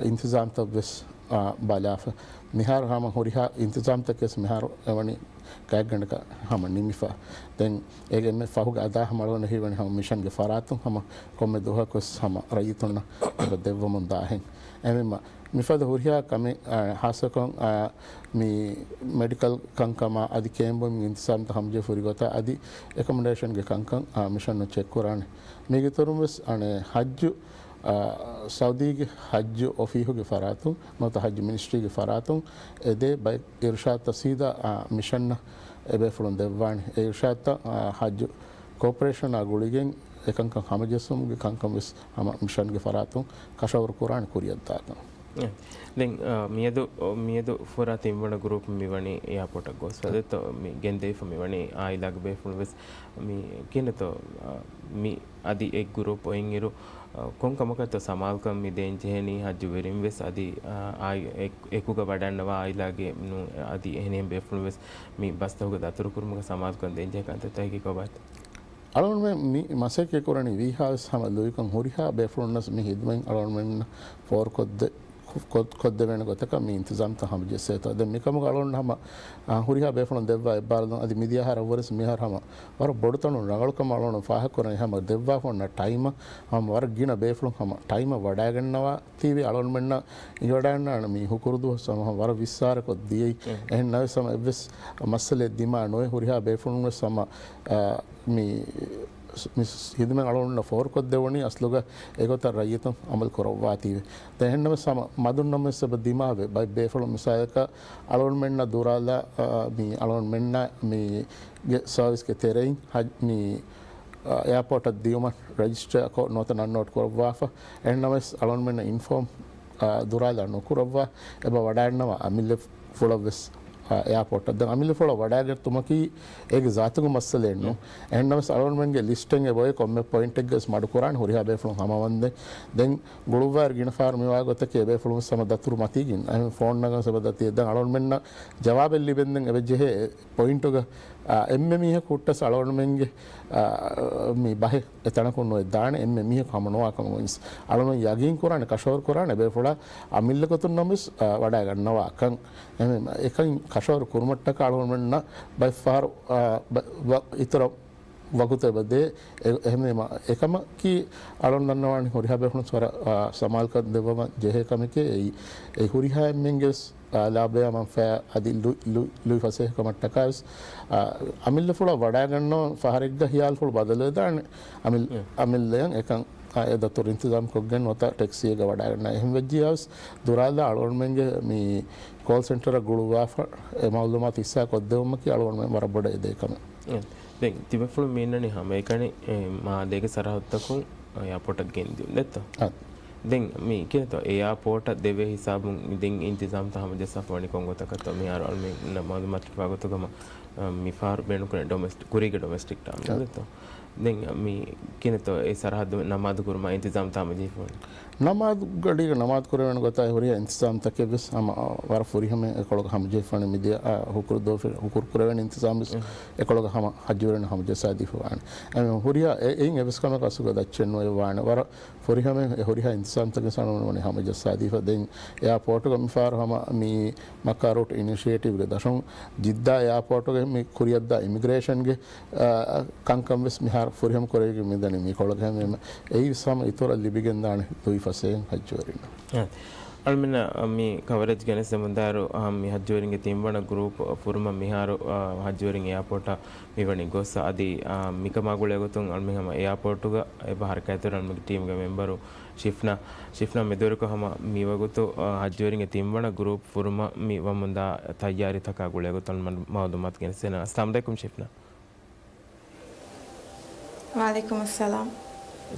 އިންތިޒާމްތައް ވެސް، އާ، ބަލާފަ. މިހާރު ހަމަ ހުރިހާ އިންތިޒާމްތަކެއް ވެސް މިހާރު އެވަނީ ގާތްގަނޑަކަށް ހަމަ ނިމިފަ. ދެން އޭގެ އެންމެ ފަހުގެ އަދާ ހަމަ އަޅުގަނޑަށް ހީވަނީ ހަމަ މިޝަންގެ ފަރާތުން ހަމަ ކޮންމެ ދުވަހަކުވެސް ހަމަ ރައްޔިތުންނަށް އެބަ ދެއްވަމުން ދާހެން. އެހެންވީމަ، މިފަދަ ހުރިހާ ކަމެއް، އާ، ހާއްސަކޮށް، އާ، މި މެޑިކަލް ކަންކަމާ އަދި ކޭމްޕުން އިންތިޒާމްތައް ހަމަޖެހި ފުރިގޮތާ އަދި އެކޮމޮޑޭޝަންގެ ކަންކަން، އާ، މިޝަންނު ޗެކް ކުރާނެ. މީގެ އިތުރުން ވެސް އަނެއް ހައްޖު، އާ، ސައުދީގެ ހައްޖު އޮފީހުގެ ފަރާތުން ނުވަތަ ހައްޖު މިނިސްޓްރީގެ ފަރާތުން އެ ދޭ ބައެއް އިރުޝާދުތައް ސީދާ، އާ، މިޝަންނަށް އެބޭފުޅުން ދެއްވާނެ. އެ އިރުޝާދުތައް، އާ، ހައްޖު ކޯޕަރޭޝަނާ ގުޅިގެން އެކަންކަން ހަމަޖެއްސުމުގެ ކަންކަން ވެސް ހަމަ މިޝަންގެ ފަރާތުން ކަށަވަރު ކުރާނެ ކުރިއަށްދާކަން. އެ، ދެން، އާ، މިއަދު، މިއަދު ފުރާ ތިންވަނަ ގްރޫޕް މިވަނީ އެއާޕޯޓަށް ގޮސްފަ ދެއްތޯ، މި ގެންދެވިފަ މިވަނީ އާއިލާގެ ބޭފުޅުން ވެސް މި ކިހިނެއްތޯ، އާ، މި އަދި އެއް ގްރޫޕް އޮތްއިރު، އާ، ކޮން ކަމަކަށްތޯ ސަމާލުކަން މި ދޭން ޖެހެނީ ހައްޖު ވެރިން ވެސް އަދި، އާ، އާއި-، އެ-، އެކުގަ ވަޑަންނަވާ އާއިލާގެ ނޫ-، އަދި އެހެނިހެން ބޭފުޅުން ވެސް މި ބަސްތަކުގެ ދަތުރުކުރުމުގަ ސަމާލުކަން ދޭން ޖެހޭ ކަންތައްތަކަކީ ކޮބާތޯ؟ އަޅުގަނޑުމެން މި މަސައްކަތް ކުރަނީ ވީހާވެސް ހަމަ ލުއިކަން ހުރިހާ ބޭފުޅުންނަސް މި ހިދުމަތް އަޅުގަނޑުމެންނަށް ފޯރުކޮށްދެ-، ކޮށް-، ކޮށްދެވޭނެ ގޮތަކަށް މި އިންތިޒާމްތައް ހަމަޖެއްސޭތޯ. ދެން މިކަމުގަ އަޅުގަނޑު ހަމަ، އާ، ހުރިހާ ބޭފުޅުން ދެއްވާ އެއްބާރުލުން އަދި މިދިޔަ އަހަރަށްވުރެސް މިހާރު ހަމަ ވަރަށް ބޮޑުތަނުން ރަނގަޅުކަމަށް އަޅުގަނޑު ފާހަގަކުރަނީ ހަމަ ދެއްވާފަ އޮންނަ ޓައިމަށް ހަމަ ވަރަށް ގިނަ ބޭފުޅުން ހަމަ ޓައިމަށް ވަޑައިގަންނަވާ ތީވި އަޅުގަނޑުމެންނަށް އިނގިވަޑައިގަންނާނެ މި ހުކުރު ދުވަސް ހަމަ ވަރަށް ވިއްސާރަކޮށް ދިޔައީ. އެހެން ނަވެސް ހަމަ އެއްވެސް މައްސަލައެއް ދިމާ ނުވެ ހުރިހާ ބޭފުޅުންވެސް ހަމަ، އާ، މި، މި ހިދުމަތް އަޅުގަނޑުމެންނަށް ފޯރުކޮށްދެވުނީ އަސްލުގަ އެގޮތަށް ރައްޔިތުން އަމަލު ކުރައްވާތީވެ. ދެން އެހެންނަމަވެސް ހަމަ މަދުންނަމަވެސް އެބަ ދިމާވެ ބައެއް ބޭފުޅުން މިސާލަކަށް އަޅުގަނޑުމެންނަށް ދުރާލާ، އާ، މި އަޅުގަނޑުމެންނަށް މީގެ ސާވިސްގެ ތެރެއިން ހަ-، މި އާ، އެއާޕޯޓަށް ދިޔުމަށް ރަޖިސްޓަރ ކޮށް ނުވަތަ ނަންނޯޓް ކުރައްވާފަ. އެހެންނަމަވެސް އަޅުގަނޑުމެންނަށް އިންފޯމް، އާ، ދުރާލާ ނުކުރައްވާ އެބަ ވަޑައިގަންނަވާ އަމިއްލަފުޅަށްވެސް، އާ، އެއާޕޯޓަށް. ދެން އަމިއްލަފުޅަށް ވަޑައިގަތުމަކީ އޭގެ ޒާތުގެ މައްސަލައެއް ނޫން. އެހެންނަމަވެސް އަޅުގަނޑުމެންގެ ލިސްޓެއް އެބައޮތް ކޮންމެ ޕޮއިންޓެއްގަސް މަޑުކުރާނެ ހުރިހާ ބޭފުޅުން ހަމަވަންދެން. ދެން ގުޅުއްވާއިރު ގިނަ ފަހަރު މިވާ ގޮތަކީ އެބޭފުޅުން ހަމަ ދަތުރު މަތީގެން އެހެން ފޯން ނަގަން އެބަ ދަތި. ދެން އަޅުގަނޑުމެންނަށް ޖަވާބެއް ލިބެންދެން އެބަ ޖެހޭ ޕޮއިންޓުގަ، އާ، އެންމެ މީހަކު ހުއްޓަސް އަޅުގަނޑުމެންގެ، އާ، މި ބަހެއް އެތަނަކުން ނުވެ ދާނެ، އެންމެ މީހަކު ހަމަ ނުވާކަމަށް ވެސް އަޅުގަނޑު ޔަގީން ކުރާނެ، ކަށަވަރު ކުރާނެ އެބޭފުޅާ އަމިއްލަ ގޮތުން ނަމަވެސް، އާ، ވަޑައިގަންނަވާކަން. އެހެން އެކަން ކަށަވަރު ކުރުމަށްޓަކާ އަޅުގަނޑުމެންނަށް ބައެއްފަހަރު، އާ، ބަ-، ވަ-، އިތުރަށް ވަގުތު އެބަ ދޭ. އެ-، އެހެންވީމަ އެކަމަކީ އަޅުގަނޑު ދަންނަވާނީ ހުރިހާ ބޭފުޅުން ވަރަށް، އާ، ސަމާލުކަން ދެއްވަމަށް ޖެހޭ ކަމެކޭ. އެއީ، އެ ހުރިހާ އެންމެންގެ ވެސް އާ، ލާބަޔާ މަންފާ އަދި ލު-، ލު-، ލުއި ފަސޭހަކަމަށްޓަކާވެސް، އާ، އަމިއްލަފުޅަށް ވަޑައިގަންނަވަން ފަހަރެއްގަ ހިޔާލުފުޅު ބަދަލުވެދާނެ. އަމިއް-، އެ. އަމިއްލަޔަށް އެކަން، އާ، އެ ދަތުރު އިންތިޒާމް ކޮށްގެން ނުވަތަ ޓެކްސީއެއްގަ ވަޑައިގަންނަ. އެހެން ވެއްޖިއްޔާވެސް ދުރާލާ އަޅުގަނޑުމެންގެ މި ކޯލް ސެންޓަރަށް ގުޅުއްވާފަ އެ މައުލޫމާތު ހިއްސާ ކޮށްދެވުމަކީ އަޅުގަނޑުމެން ވަރަށް ބޮޑަށް އެދޭ ކަމެއް. އެ. ދެން ތިބޭފުޅުން މި އިންނަނީ ހަމައެކަނި، އެ، މާލޭގެ ސަރަހައްދުތަކުން އެއާޕޯޓަށް ގެންދިއުން ދެއްތޯ؟ އަ. ދެން މި ކިހިނެއްތޯ އެއާޕޯޓަށް ދެވޭ ހިސާބުން މި ދެން އިންތިޒާމްތައް ހަމަޖައްސާފަ ވަނީ ކޮން ގޮތަކަށްތޯ؟ މިހާރު އަޅުމެންނަށް މައުލޫމާތު ލިބިފައި ގޮތުގަ މި، މިފަހަރު ބޭނުންކުރާ ޑޮމެސްޓިކް، ކުރީގެ ޑޮމެސްޓިކް ޓާމިނަލް އަ. ދެއްތޯ؟ ދެން މި ކިހިނެއްތޯ އެ ސަރަހައްދު ނަމާދު ކުރުމަށް އިންތިޒާމްތައް ހަމަޖެހިފަ ވަނީ؟ ނަމާދުގަޑީގަ ނަމާދު ކުރެވޭނެ ގޮތާއި ހުރިހާ އިންތިޒާމްތަކެއްވެސް ހަމަ ވަރަށް ފުރިހަމަ އެކޮޅުގަ ހަމަޖެހިފާނެ. މިދިޔަ ހުކުރު ދޯފި ހުކުރު ކުރެވޭނެ އިންތިޒާމްވެސް އެކޮޅުގަ ހަމަ ހައްޖުވެރިން ހަމަޖައްސާދީފަ ވާނެ. އެ ހުރިހާ އެ-، އެއިން އެއްވެސް ކަމެއް އަސްލުގަ ދައްޗެއް ނުވެ ވާނެ. ވަރަށް ފުރިހަމަ އެ ހުރިހާ އިންތިޒާމްތަކެއް ސަނަމުން ވަނީ ހަމަޖައްސާދީފަ. ދެން އެއާޕޯޓުގަ މިފަހަރު ހަމަ މި މައްކާ ރޫޓް އިނިޝިއޭޓިވްގެ ދަށުން ޖިއްދާ އެއާޕޯޓުގެ މި ކުރިއަށްދާ އިމިގްރޭޝަންގެ، އާ، ކަންކަން ވެސް މިހާރު ފުރިހަމަ ކުރެވިގެން މިދަނީ. މިކޮޅަކަށް ހަމަ އެއީ ވެސް ހަމަ އިތުރަށް ލިބިގެންދާނެ ލުއިފަސޭހަ ހައްޖުވެރިންނަށް. އަޅުމެންނަށް މި ކަވަރޭޖް ގެނެސްދެމުންދާއިރު، އާ، މި ހައްޖުވެރިންގެ ތިންވަނަ ގްރޫޕް ފުރުމަށް މިހާރު، އާ، ހައްޖުވެރިން އެއާޕޯޓަށް މިވަނީ ގޮސް. އަދި، އާ، މިކަމާ ގުޅޭގޮތުން އަޅުމެން ހަމަ އެއާޕޯޓުގަ އެބަ ހަރަކާތްތެރި އަޅުމެންގެ ޓީމްގެ މެމްބަރު ޝިފްނާ، ޝިފްނާ މެދުވެރިކޮށް ހަމަ މިވަގުތު، އާ، ހައްޖުވެރިންގެ ތިންވަނަ ގްރޫޕް ފުރުމަށް މި ވަމުންދާ ތައްޔާރީތަކާ ގުޅޭގޮތުން މަ-، މައުލޫމާތު ގެނެސްދޭނަން. އައްސަލާމު ޢަލައިކުމް ޝިފްނާ. ވަޢަލައިކުމުއްސަލާމް.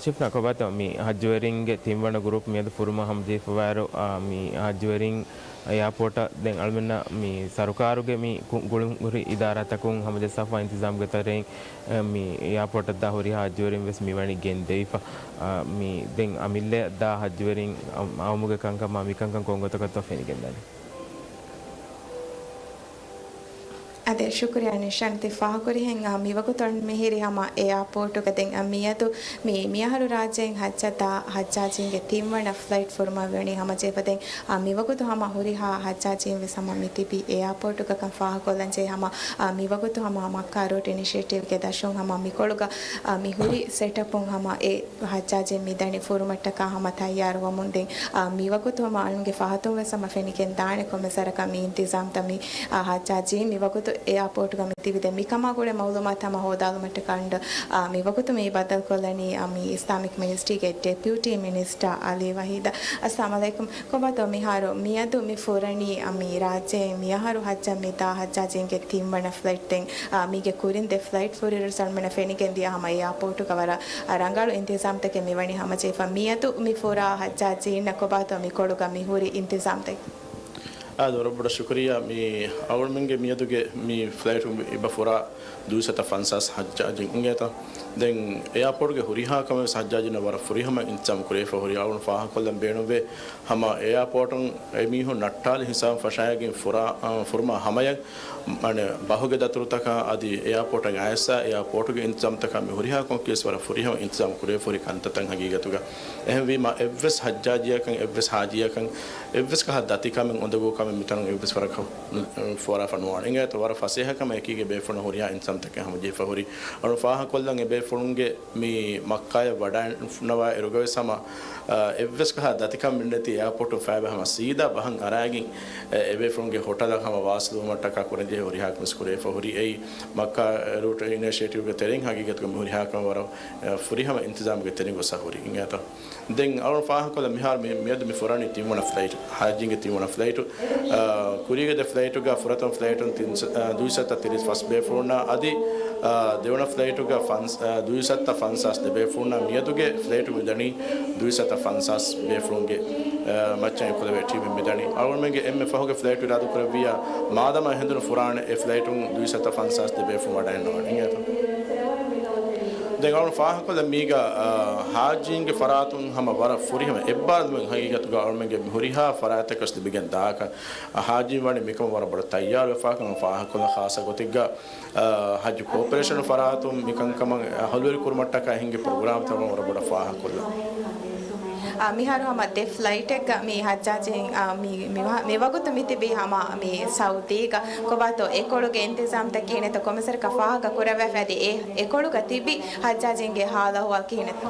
ޝިފްނާ، ކޮބާތޯ މި ހައްޖުވެރިންގެ ތިންވަނަ ގްރޫޕް މިއަދު ފުރުމަށް ހަމަޖެހިފަވާއިރު، އާ، މި ހައްޖުވެރިން އެއާޕޯޓަށް ދެން އަޅުމެންނަށް މި ސަރުކާރުގެ މި ކު-، ގުޅުންހުރި އިދާރާތަކުން ހަމަޖައްސާފަ އިންތިޒާމްގެ ތެރެއިން، އާ، މި އެއާޕޯޓަށްދާ ހުރިހާ ހައްޖުވެރިން ވެސް މިވަނީ ގެންދެވިފަ. އާ، މި ދެން އަމިއްލައަށްދާ ހައްޖުވެރިން އަ-، އައުމުގެ ކަންކަމާ މިކަންކަން ކޮންގޮތަކަށްތޯ ފެނިގެންދަނީ؟ އާދެ، ޝުކުރިއްޔާ ނިޝާން. ތި ފާހަގަކުރިހެން، އާ، މިވަގުތު މިހިރީ ހަމަ އެއާޕޯޓުގަ. ދެން، އާ، މިއަދު މި-، މިއަހަރު ރާއްޖޭން ހައްޖަށްދާ ހައްޖާޖީންގެ ތިންވަނަ ފްލައިޓް ފުރުމަށް ވަނީ ހަމަޖެހިފަ. ދެން، އާ، މިވަގުތު ހަމަ ހުރިހާ ހައްޖާޖީން ވެސް ހަމަ މިތިބީ އެއާޕޯޓުގަ ކަން ފާހަގަކޮށްލަންޖެހޭ. ހަމަ، އާ، މިވަގުތު ހަމަ މައްކާ ރޫޓް އިނިޝިއޭޓިވްގެ ދަށުން ހަމަ މިކޮޅުގަ، އާ، މި ހުރި ސެޓަޕުން ހަމަ އެ ހައްޖާޖީން މިދަނީ ފުރުމަށްޓަކާ ހަމަ ތައްޔާރުވަމުން. ދެން، އާ، މިވަގުތު ހަމަ އަޅުންގެ ފަހަތުން ވެސް ހަމަ ފެނިގެން ދާނެ ކޮންމެސް ވަރަކަށް މި އިންތިޒާމްތައް މި، އާ، ހައްޖާޖީން މިވަގުތު އެއާޕޯޓުގަ މިތިބި. ދެން މިކަމާ ގުޅޭ މައުލޫމާތު ހަމަ ހޯދާލުމަށްޓަކާ އަންޑަ، އާ، މިވަގުތު މި ބައްދަލުކޮށްލަނީ، އާ، މި އިސްލާމިކް މިނިސްޓްރީގެ ޑެޕިއުޓީ މިނިސްޓަރ އަލީ ވަހީދަށް. އައްސަލާމު ޢަލައިކުމް. ކޮބާތޯ މިހާރު މިއަދު މި ފުރަނީ، އާ، މި ރާއްޖޭ މިއަހަރު ހައްޖަށް މިދާ ހައްޖާޖީންގެ ތިންވަނަ ފްލައިޓް. ދެން، އާ، މީގެ ކުރިން ދެ ފްލައިޓް ފުރި އިރު އަޅުމެންނަށް ފެނިގެން ދިޔަ ހަމަ އެއާޕޯޓުގަ ވަރަށް، އާ، ރަނގަޅު އިންތިޒާމްތަކެއް މިވަނީ ހަމަޖެހިފަ. މިއަދު މި ފުރާ ހައްޖާޖީންނަށް ކޮބާތޯ މިކޮޅުގަ މި ހުރި އިންތިޒާމްތައް؟ އާދެ، ވަރަށް ބޮޑަށް ޝުކުރިއްޔާ. މި އަޅުމެންގެ މިއަދުގެ މި ފްލައިޓު އެބަ ފުރާ ދުއިސައްތަ ފަންސާސް ހައްޖާޖީން އިނގޭތަ؟ ދެން އެއާޕޯޓުގެ ހުރިހާ ކަމެއް ވެސް ހައްޖާޖީންނަށް ވަރަށް ފުރިހަމަ އިންތިޒާމް ކުރެވިފަ ހުރި. އަޅުން ފާހަގަކޮށްލަން ބޭނުންވޭ، ހަމަ އެއާޕޯޓުން އެމީހުން ނައްޓާލި ހިސާބުން ފަށާގެން ފުރާ، އާ، ފުރުމާ ހަމަޔަށް، މާނަ ބަހުގެ ދަތުރުތަކާ އަދި އެއާޕޯޓަށް އައިސް އެއާޕޯޓުގެ އިންތިޒާމްތަކާ މި ހުރިހާ ކޮންކިޔަސް ވަރަށް ފުރިހަމަ އިންތިޒާމް ކުރެވިފަ ހުރި ކަންތައްތައް ހަގީގަތުގަ. އެހެންވީމަ އެއްވެސް ހައްޖާޖިއަކަށް، އެއްވެސް ހާޖިއަކަށް، އެއްވެސް ކަހަލަ ދަތިކަމެއް އުނދަގޫކަމެއް މިތަނުން އެއްވެސް ވަރަކަށް ފޯރާފަ ނުވާނެ. އިނގޭތޯ ވަރަށް ފަސޭހަކަމަށް އެކީގެ ބޭފުޅުން ހުރިހާ އިންތިޒާމްތަކެއް ހަމަޖެހިފަ ހުރި. އަޅުން ފާހަގަކޮށްލަން އެބޭފުޅުންގެ މި މައްކާޔަށް ވަޑައިންނަވާ އިރުގަވެސް ހަމަ، އާ، އެއްވެސް ކަހަ ދަތިކަމެއް ނެތި އެއާޕޯޓުން ފައިބަ ހަމަ ސީދާ ބަހަށް އަރާގެން، އެ، އެބޭފުޅުންގެ ހޮޓަލަށް ހަމަ ވާސިލުވުމަށްޓަކާ ކުރަންޖެހޭ ހުރިހާ ކަމެއް ކުރެވިފަ ހުރި. އެއީ މައްކާ ރޫޓް އިނިޝިއޭޓިވްގެ ތެރެއިން ހަގީގަތުގަ މި ހުރިހާ ކަމެއް ވަރަށް، އެ، ފުރިހަމަ އިންތިޒާމްގެ ތެރެއިން ގޮސް ހުރި. އިނގޭތޯ؟ ދެން އަޅުން ފާހަގަކޮށްލަން މިހާރު މި-، މިއަދު މި ފުރަނީ ތިންވަނަ ފްލައިޓް، ހާޖީންގެ ތިންވަނަ ފްލައިޓު. އާ، ކުރީގެ ދެ ފްލައިޓުގަ ފުރަތަމަ ފްލައިޓުން ތިން ސަ-، އާ، ދުއިސައްތަ ތިރީސް ފަސް ބޭފުޅުންނާ އަދި، އާ، ދެވަނަ ފްލައިޓުގަ ފަންސް-، އާ، ދުއިސައްތަ ފަންސާސް ދެ ބޭފުޅުންނާ މިއަދުގެ ފްލައިޓު މިދަނީ ދުއިސައްތަ ފަންސާސް ބޭފުޅުންގެ، އާ، މައްޗަށް އެކުލެވޭ ޓީމެއް މިދަނީ. އަޅުގަނޑުމެންގެ އެންމެ ފަހުގެ ފްލައިޓު އިރާދަކުރެއްވިއްޔާ މާދަމާ ހެނދުނު ފުރާނެ އެ ފްލައިޓުން ދުއިސައްތަ ފަންސާސް ދެ ބޭފުޅުން ވަޑައިންނަވާނެ. އިނގޭތޯ؟ ދެން އަޅުން ފާހަގަކޮށްލަން މީގަ، އާ، ހާޖީންގެ ފަރާތުން ހަމަ ވަރަށް ފުރިހަމަ އެއްބާރުލުމެއް ހަގީގަތުގަ އަޅުމެންގެ މި ހުރިހާ ފަރާތްތަކަށް ލިބިގެން ދާކަށް، އާ، ހާޖީން ވަނީ މިކަމަށް ވަރަށް ބޮޑަށް ތައްޔާރުވެފާކަން ފާހަގަކޮށްލަން. ޚާއްޞަ ގޮތެއްގަ، އާ، ހައްޖު ކޯޕަރޭޝަނު ފަރާތުން މިކަންކަމަށް އަހުލުވެރި ކުރުމަށްޓަކާ ހިންގި ޕްރޮގްރާމްތައް ވަރަށް ބޮޑަށް ފާހަގަކޮށްލަން. އާ، މިހާރު ހަމަ ދެ ފްލައިޓެއްގަ މި ހައްޖާޖީން، އާ، މި، މި ވަ-، މި ވަގުތު މިތިބީ ހަމަ މި ސައުދީގަ. ކޮބާތޯ އެކޮޅުގެ އިންތިޒާމްތައް ކިހިނެއްތޯ ކޮންމެސް ވަރަކަށް ފާހަގަ ކުރައްވާފަ އަދި އެ އެކޮޅުގަ ތިބި ހައްޖާޖީންގެ ހާލު އަހުވާލު ކިހިނެއްތޯ؟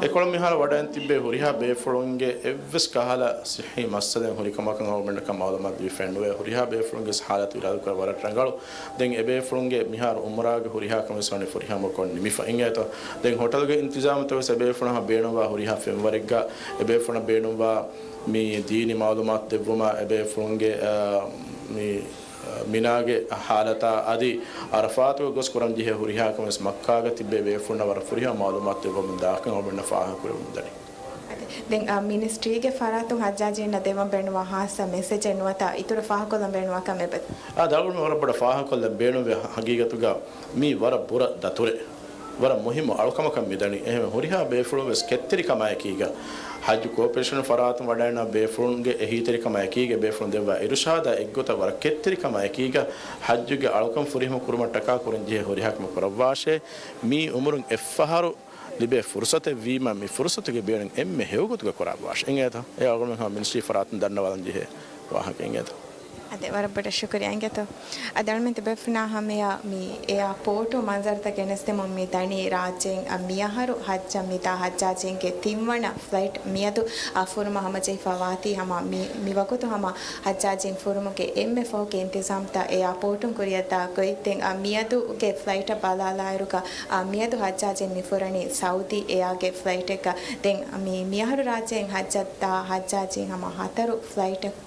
އެކޮޅު މިހާރު ވަޑައިން ތިއްބޭ ހުރިހާ ބޭފުޅުންގެ އެއްވެސް ކަހަލަ ސިއްހީ މައްސަލައެއް ހުރިކަމަކަށް އަޅުގަނޑަކަށް މައުލޫމާތު ލިބިފައެއްނުވޭ. ހުރިހާ ބޭފުޅުންގެ ހާލަތު އިރާދަކުރެއްވި ވަރަށް ރަނގަޅު. ދެން އެބޭފުޅުންގެ މިހާރު އުމްރާގެ ހުރިހާ ކަމެއް ވެސް ވަނީ ފުރިހަމަކޮށް ނިމިފަ އިނގޭތޯ. ދެން ހޮޓަލުގެ އިންތިޒާމްތައް ވެސް އެބޭފުޅުން ހަމަ ބޭނުންވާ ހުރިހާ ފެންވަރެއްގަ އެބޭފުޅުން ބޭނުންވާ މި ދީނީ މައުލޫމާތު ދެއްވުމަށް އެބޭފުޅުންގެ، އާ، މި، އާ، މިނާގެ ހާލަތާ އަދި އަރަފާތުގަ ގޮސް ކުރަންޖެހޭ ހުރިހާ ކަމެއް ވެސް މައްކާގަ ތިއްބޭ ބޭފުޅުންނަށް ވަރަށް ފުރިހަމަ މައުލޫމާތު ދެއްވަމުން ދާކަން އަޅުގަނޑުމެންނަށް ފާހަގަކުރެވެމުން ދަނީ. ދެން، އާ، މިނިސްޓްރީގެ ފަރާތުން ހައްޖާޖީންނަށް ދެވަން ބޭނުންވާ ހާއްސަ މެސެޖެއް ނުވަތަ އިތުރަށް ފާހަގަކޮށްލަން ބޭނުންވާ ކަމެއް އެބަ؟ އާ، އަޅުގަނޑު ވަރަށް ބޮޑަށް ފާހަގަކޮށްލަން ބޭނުންވޭ ހަގީގަތުގަ މީ ވަރަށް ބުރަ ދަތުރެއް. ވަރަށް މުހިއްމު އަޅުކަމަކަށް މިދަނީ. އެހެން ހުރިހާ ބޭފުޅުން ވެސް ކެތްތެރިކަމާއެކީގަ ޙައްޖު ކޯޕަރޭޝަނު ފަރާތުން ވަޑައިންނަ ބޭފުޅުންގެ އެހީތެރިކަމާ އެކީގަ، ބޭފުޅުން ދެއްވާ އިރުޝާދާ އެއްގޮތަށް ވަރަށް ކެތްތެރިކަމާ އެކީގަ، ޙައްޖުގެ އަޅުކަން ފުރިހަމަ ކުރުމަށްޓަކާ ކުރަންޖެހޭ ހުރިހާ ކަމެއް ކުރައްވާށޭ. މީ އުމުރުން އެއްފަހަރު ލިބޭ ފުރުސަތެއް ވީމަ، މި ފުރުސަތުގެ ބޭނުން އެންމެ ހެޔޮގޮތުގަ ކުރައްވާށޭ. އިނގޭތަ؟ އެ އަޅުގަނޑު ހަމަ މިނިސްޓްރީ ފަރާތުން ދަންނަވާލަން ޖެހޭ ވާހަކަ. އިނގޭތަ؟ އަދެ، ވަރަށް ބޮޑަށް ޝުކުރިޔާ. އިނގޭތޯ؟ އަދި އަޅުމެން ތިބޭފުޅުންނާ ހަމަޔަށް މި އެއާޕޯޓު މަންޒަރުތައް ގެނެސްދެމުން މި ދަނީ ރާއްޖޭން މިއަހަރު ޙައްޖަށް މިދާ ޙައްޖާޖީންގެ ތިންވަނަ ފްލައިޓް މިއަދު އާ ފުރުމަށް ހަމަޖެހިފަ ވާތީ ހަމަ މި، މި ވަގުތު ހަމަ ޙައްޖާޖީން ފުރުމުގެ އެންމެ ފަހުގެ އިންތިޒާމްތައް އެއާޕޯޓުން ކުރިއަށްދާ ގޮތް. ދެން އާ މިއަދުގެ ފްލައިޓަށް ބަލާލާއިރުގަ އާ މިއަދު ޙައްޖާޖީން މި ފުރަނީ ސައުދީ އެއާގެ ފްލައިޓެއްގަ. ދެން މި، މިއަހަރު ރާއްޖޭން ޙައްޖަށްދާ ޙައްޖާޖީން ހަމަ ހަތަރު ފްލައިޓެއް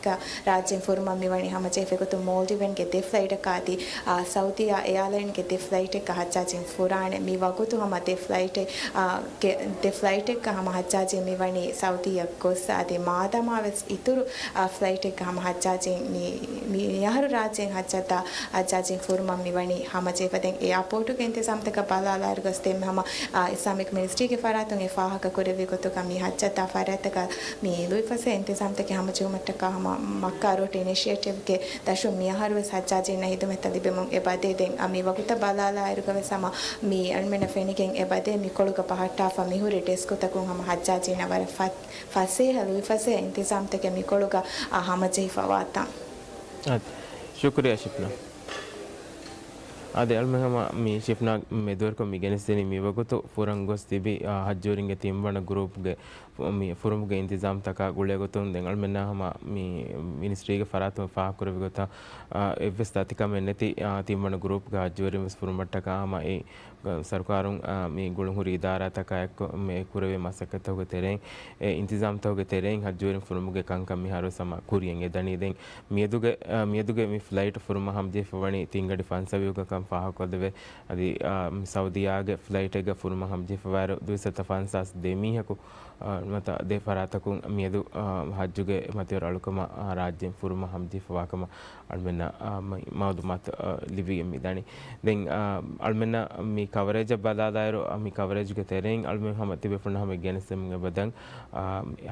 ރާއްޖޭން ފުރުމަށް މިވަނީ ހަމަޖެހިފަ ގޮތުން މޯލްޑިވެންގެ ދެ ފްލައިޓަކާ އަދި، އާ، ސައުދީއާ އެއާލައިންގެ ދެ ފްލައިޓެއްގަ ޙައްޖާޖީން ފުރާނެ. މި ވަގުތު ހަމަ ދެ ފްލައިޓެއް، އާ، ގެ، ދެ ފްލައިޓެއްގަ ހަމަ ޙައްޖާޖީން މިވަނީ ސައުދީއަށް ގޮސް. އަދި މާދަމާ ވެސް އިތުރު، އާ، ފްލައިޓެއްގަ ހަމަ ޙައްޖާޖީން މި، މި، މިއަހަރު ރާއްޖޭން ޙައްޖަށްދާ ޙައްޖާޖީން ފުރުމަށް މިވަނީ ހަމަޖެހިފަ. ދެން އެއާޕޯޓުގެ އިންތިޒާމްތަކަށް ބަލާލާއިރުގަސް ދެންމެ ހަމަ، އާ، އިސްލާމިކް މިނިސްޓްރީގެ ފަރާތުން އެ ފާހަގަ ކުރެއްވި ގޮތުގަ މި ޙައްޖަށްދާ ފަރާތްތަކަށް މި ލުއިފަސޭހަ އިންތިޒާމްތަކެއް ހަމަޖެހުމަށްޓަކާ ހަމަ މައްކާ ރޫޓް އިނިޝިއޭޓިވްގެ ދަށުން މިއަހަރުވެސް ޙައްޖާޖީންނަށް ހިދުމަތްތައް ލިބެމުން އެބަދޭ. ދެން އަ، މި ވަގުތަށް ބަލާލާއިރުގަވެސް ހަމަ މި އަޅުމެންނަށް ފެނިގެން އެބަދޭ މިކޮޅުގަ ބަހައްޓާފަ މިހުރި ޑެސްކުތަކުން ހަމަ ޙައްޖާޖީންނަށް ވަރަށް ފަ، ފަސޭހަ ލުއިފަސޭހަ އިންތިޒާމްތަކެއް މިކޮޅުގަ އަ، ހަމަޖެހިފަވާތާ. އަދި، ޝުކުރިޔާ ޝިފްނާ. އަދި އަޅުމެން ހަމަ މި ޝިފްނާ މެދުވެރިކޮށް މި ގެނެސްދިނީ މިވަގުތު ފުރަން ގޮސް ތިބި، އާ، ޙައްޖުވެރިންގެ ތިންވަނަ ގްރޫޕްގެ ފު، މި ފުރުމުގެ އިންތިޒާމްތަކާ ގުޅޭގޮތުން ދެން އަޅުމެންނާ ހަމަ މި މިނިސްޓްރީގެ ފަރާތުން ފާހަގަކުރެއްވި ގޮތަށް، އާ، އެއްވެސް ދަތިކަމެއް ނެތި، އާ، ތިންވަނަ ގްރޫޕްގެ ޙައްޖުވެރިން ވެސް ފުރުމަށްޓަކާ ހަމަ އެ ސަރުކާރުން، އާ، މި ގުޅުންހުރި އިދާރާތަކާ އެއްކޮށް މި ކުރެވޭ މަސައްކަތްތަކުގެ ތެރެއިން، އެ އިންތިޒާމްތަކުގެ ތެރެއިން ޙައްޖުވެރިން ފުރުމުގެ ކަންކަން މިހާރުވެސް ހަމަ ކުރިޔަށް އެދަނީ. ދެން މިއަދުގެ، އާ، މިއަދުގެ މި ފްލައިޓް ފުރުމަށް ހަމަޖެހިފަވަނީ ތިންގަޑި ފަންސަވީހުގަ ކަން ފާހަގަކޮށްލެވޭ. އަދި، އާ، މި ސައުދިއާގެ ފްލައިޓެއްގަ ފުރުމަށް ހަމަޖެހިފަވާއިރު ދުއިސައްތަ ފަންސާސް ދެ މީހަކު، އާ، ނުވަތަ ދެ ފަރާތަކުން މިއަދު، އާ، ޙައްޖުގެ މަތިވެރި އަޅުކަމަށް، އާ، ރާއްޖެއިން ފުރުމަށް ހަމަޖެހިފަވާކަމަށް އަޅުމެންނަށް، އާ، މަ، މައުލޫމާތު، އާ، ލިބިގެން މިދަނީ. ދެން، އާ، އަޅުމެންނަށް މި ކަވަރޭޖަށް ބަލާލާއިރު، އާ، މި ކަވަރޭޖްގެ ތެރެއިން އަޅުމެން ހަމަ ތިބޭފުޅުން ހަމަ ގެނެސްދެމުން އެބަދަން، އާ،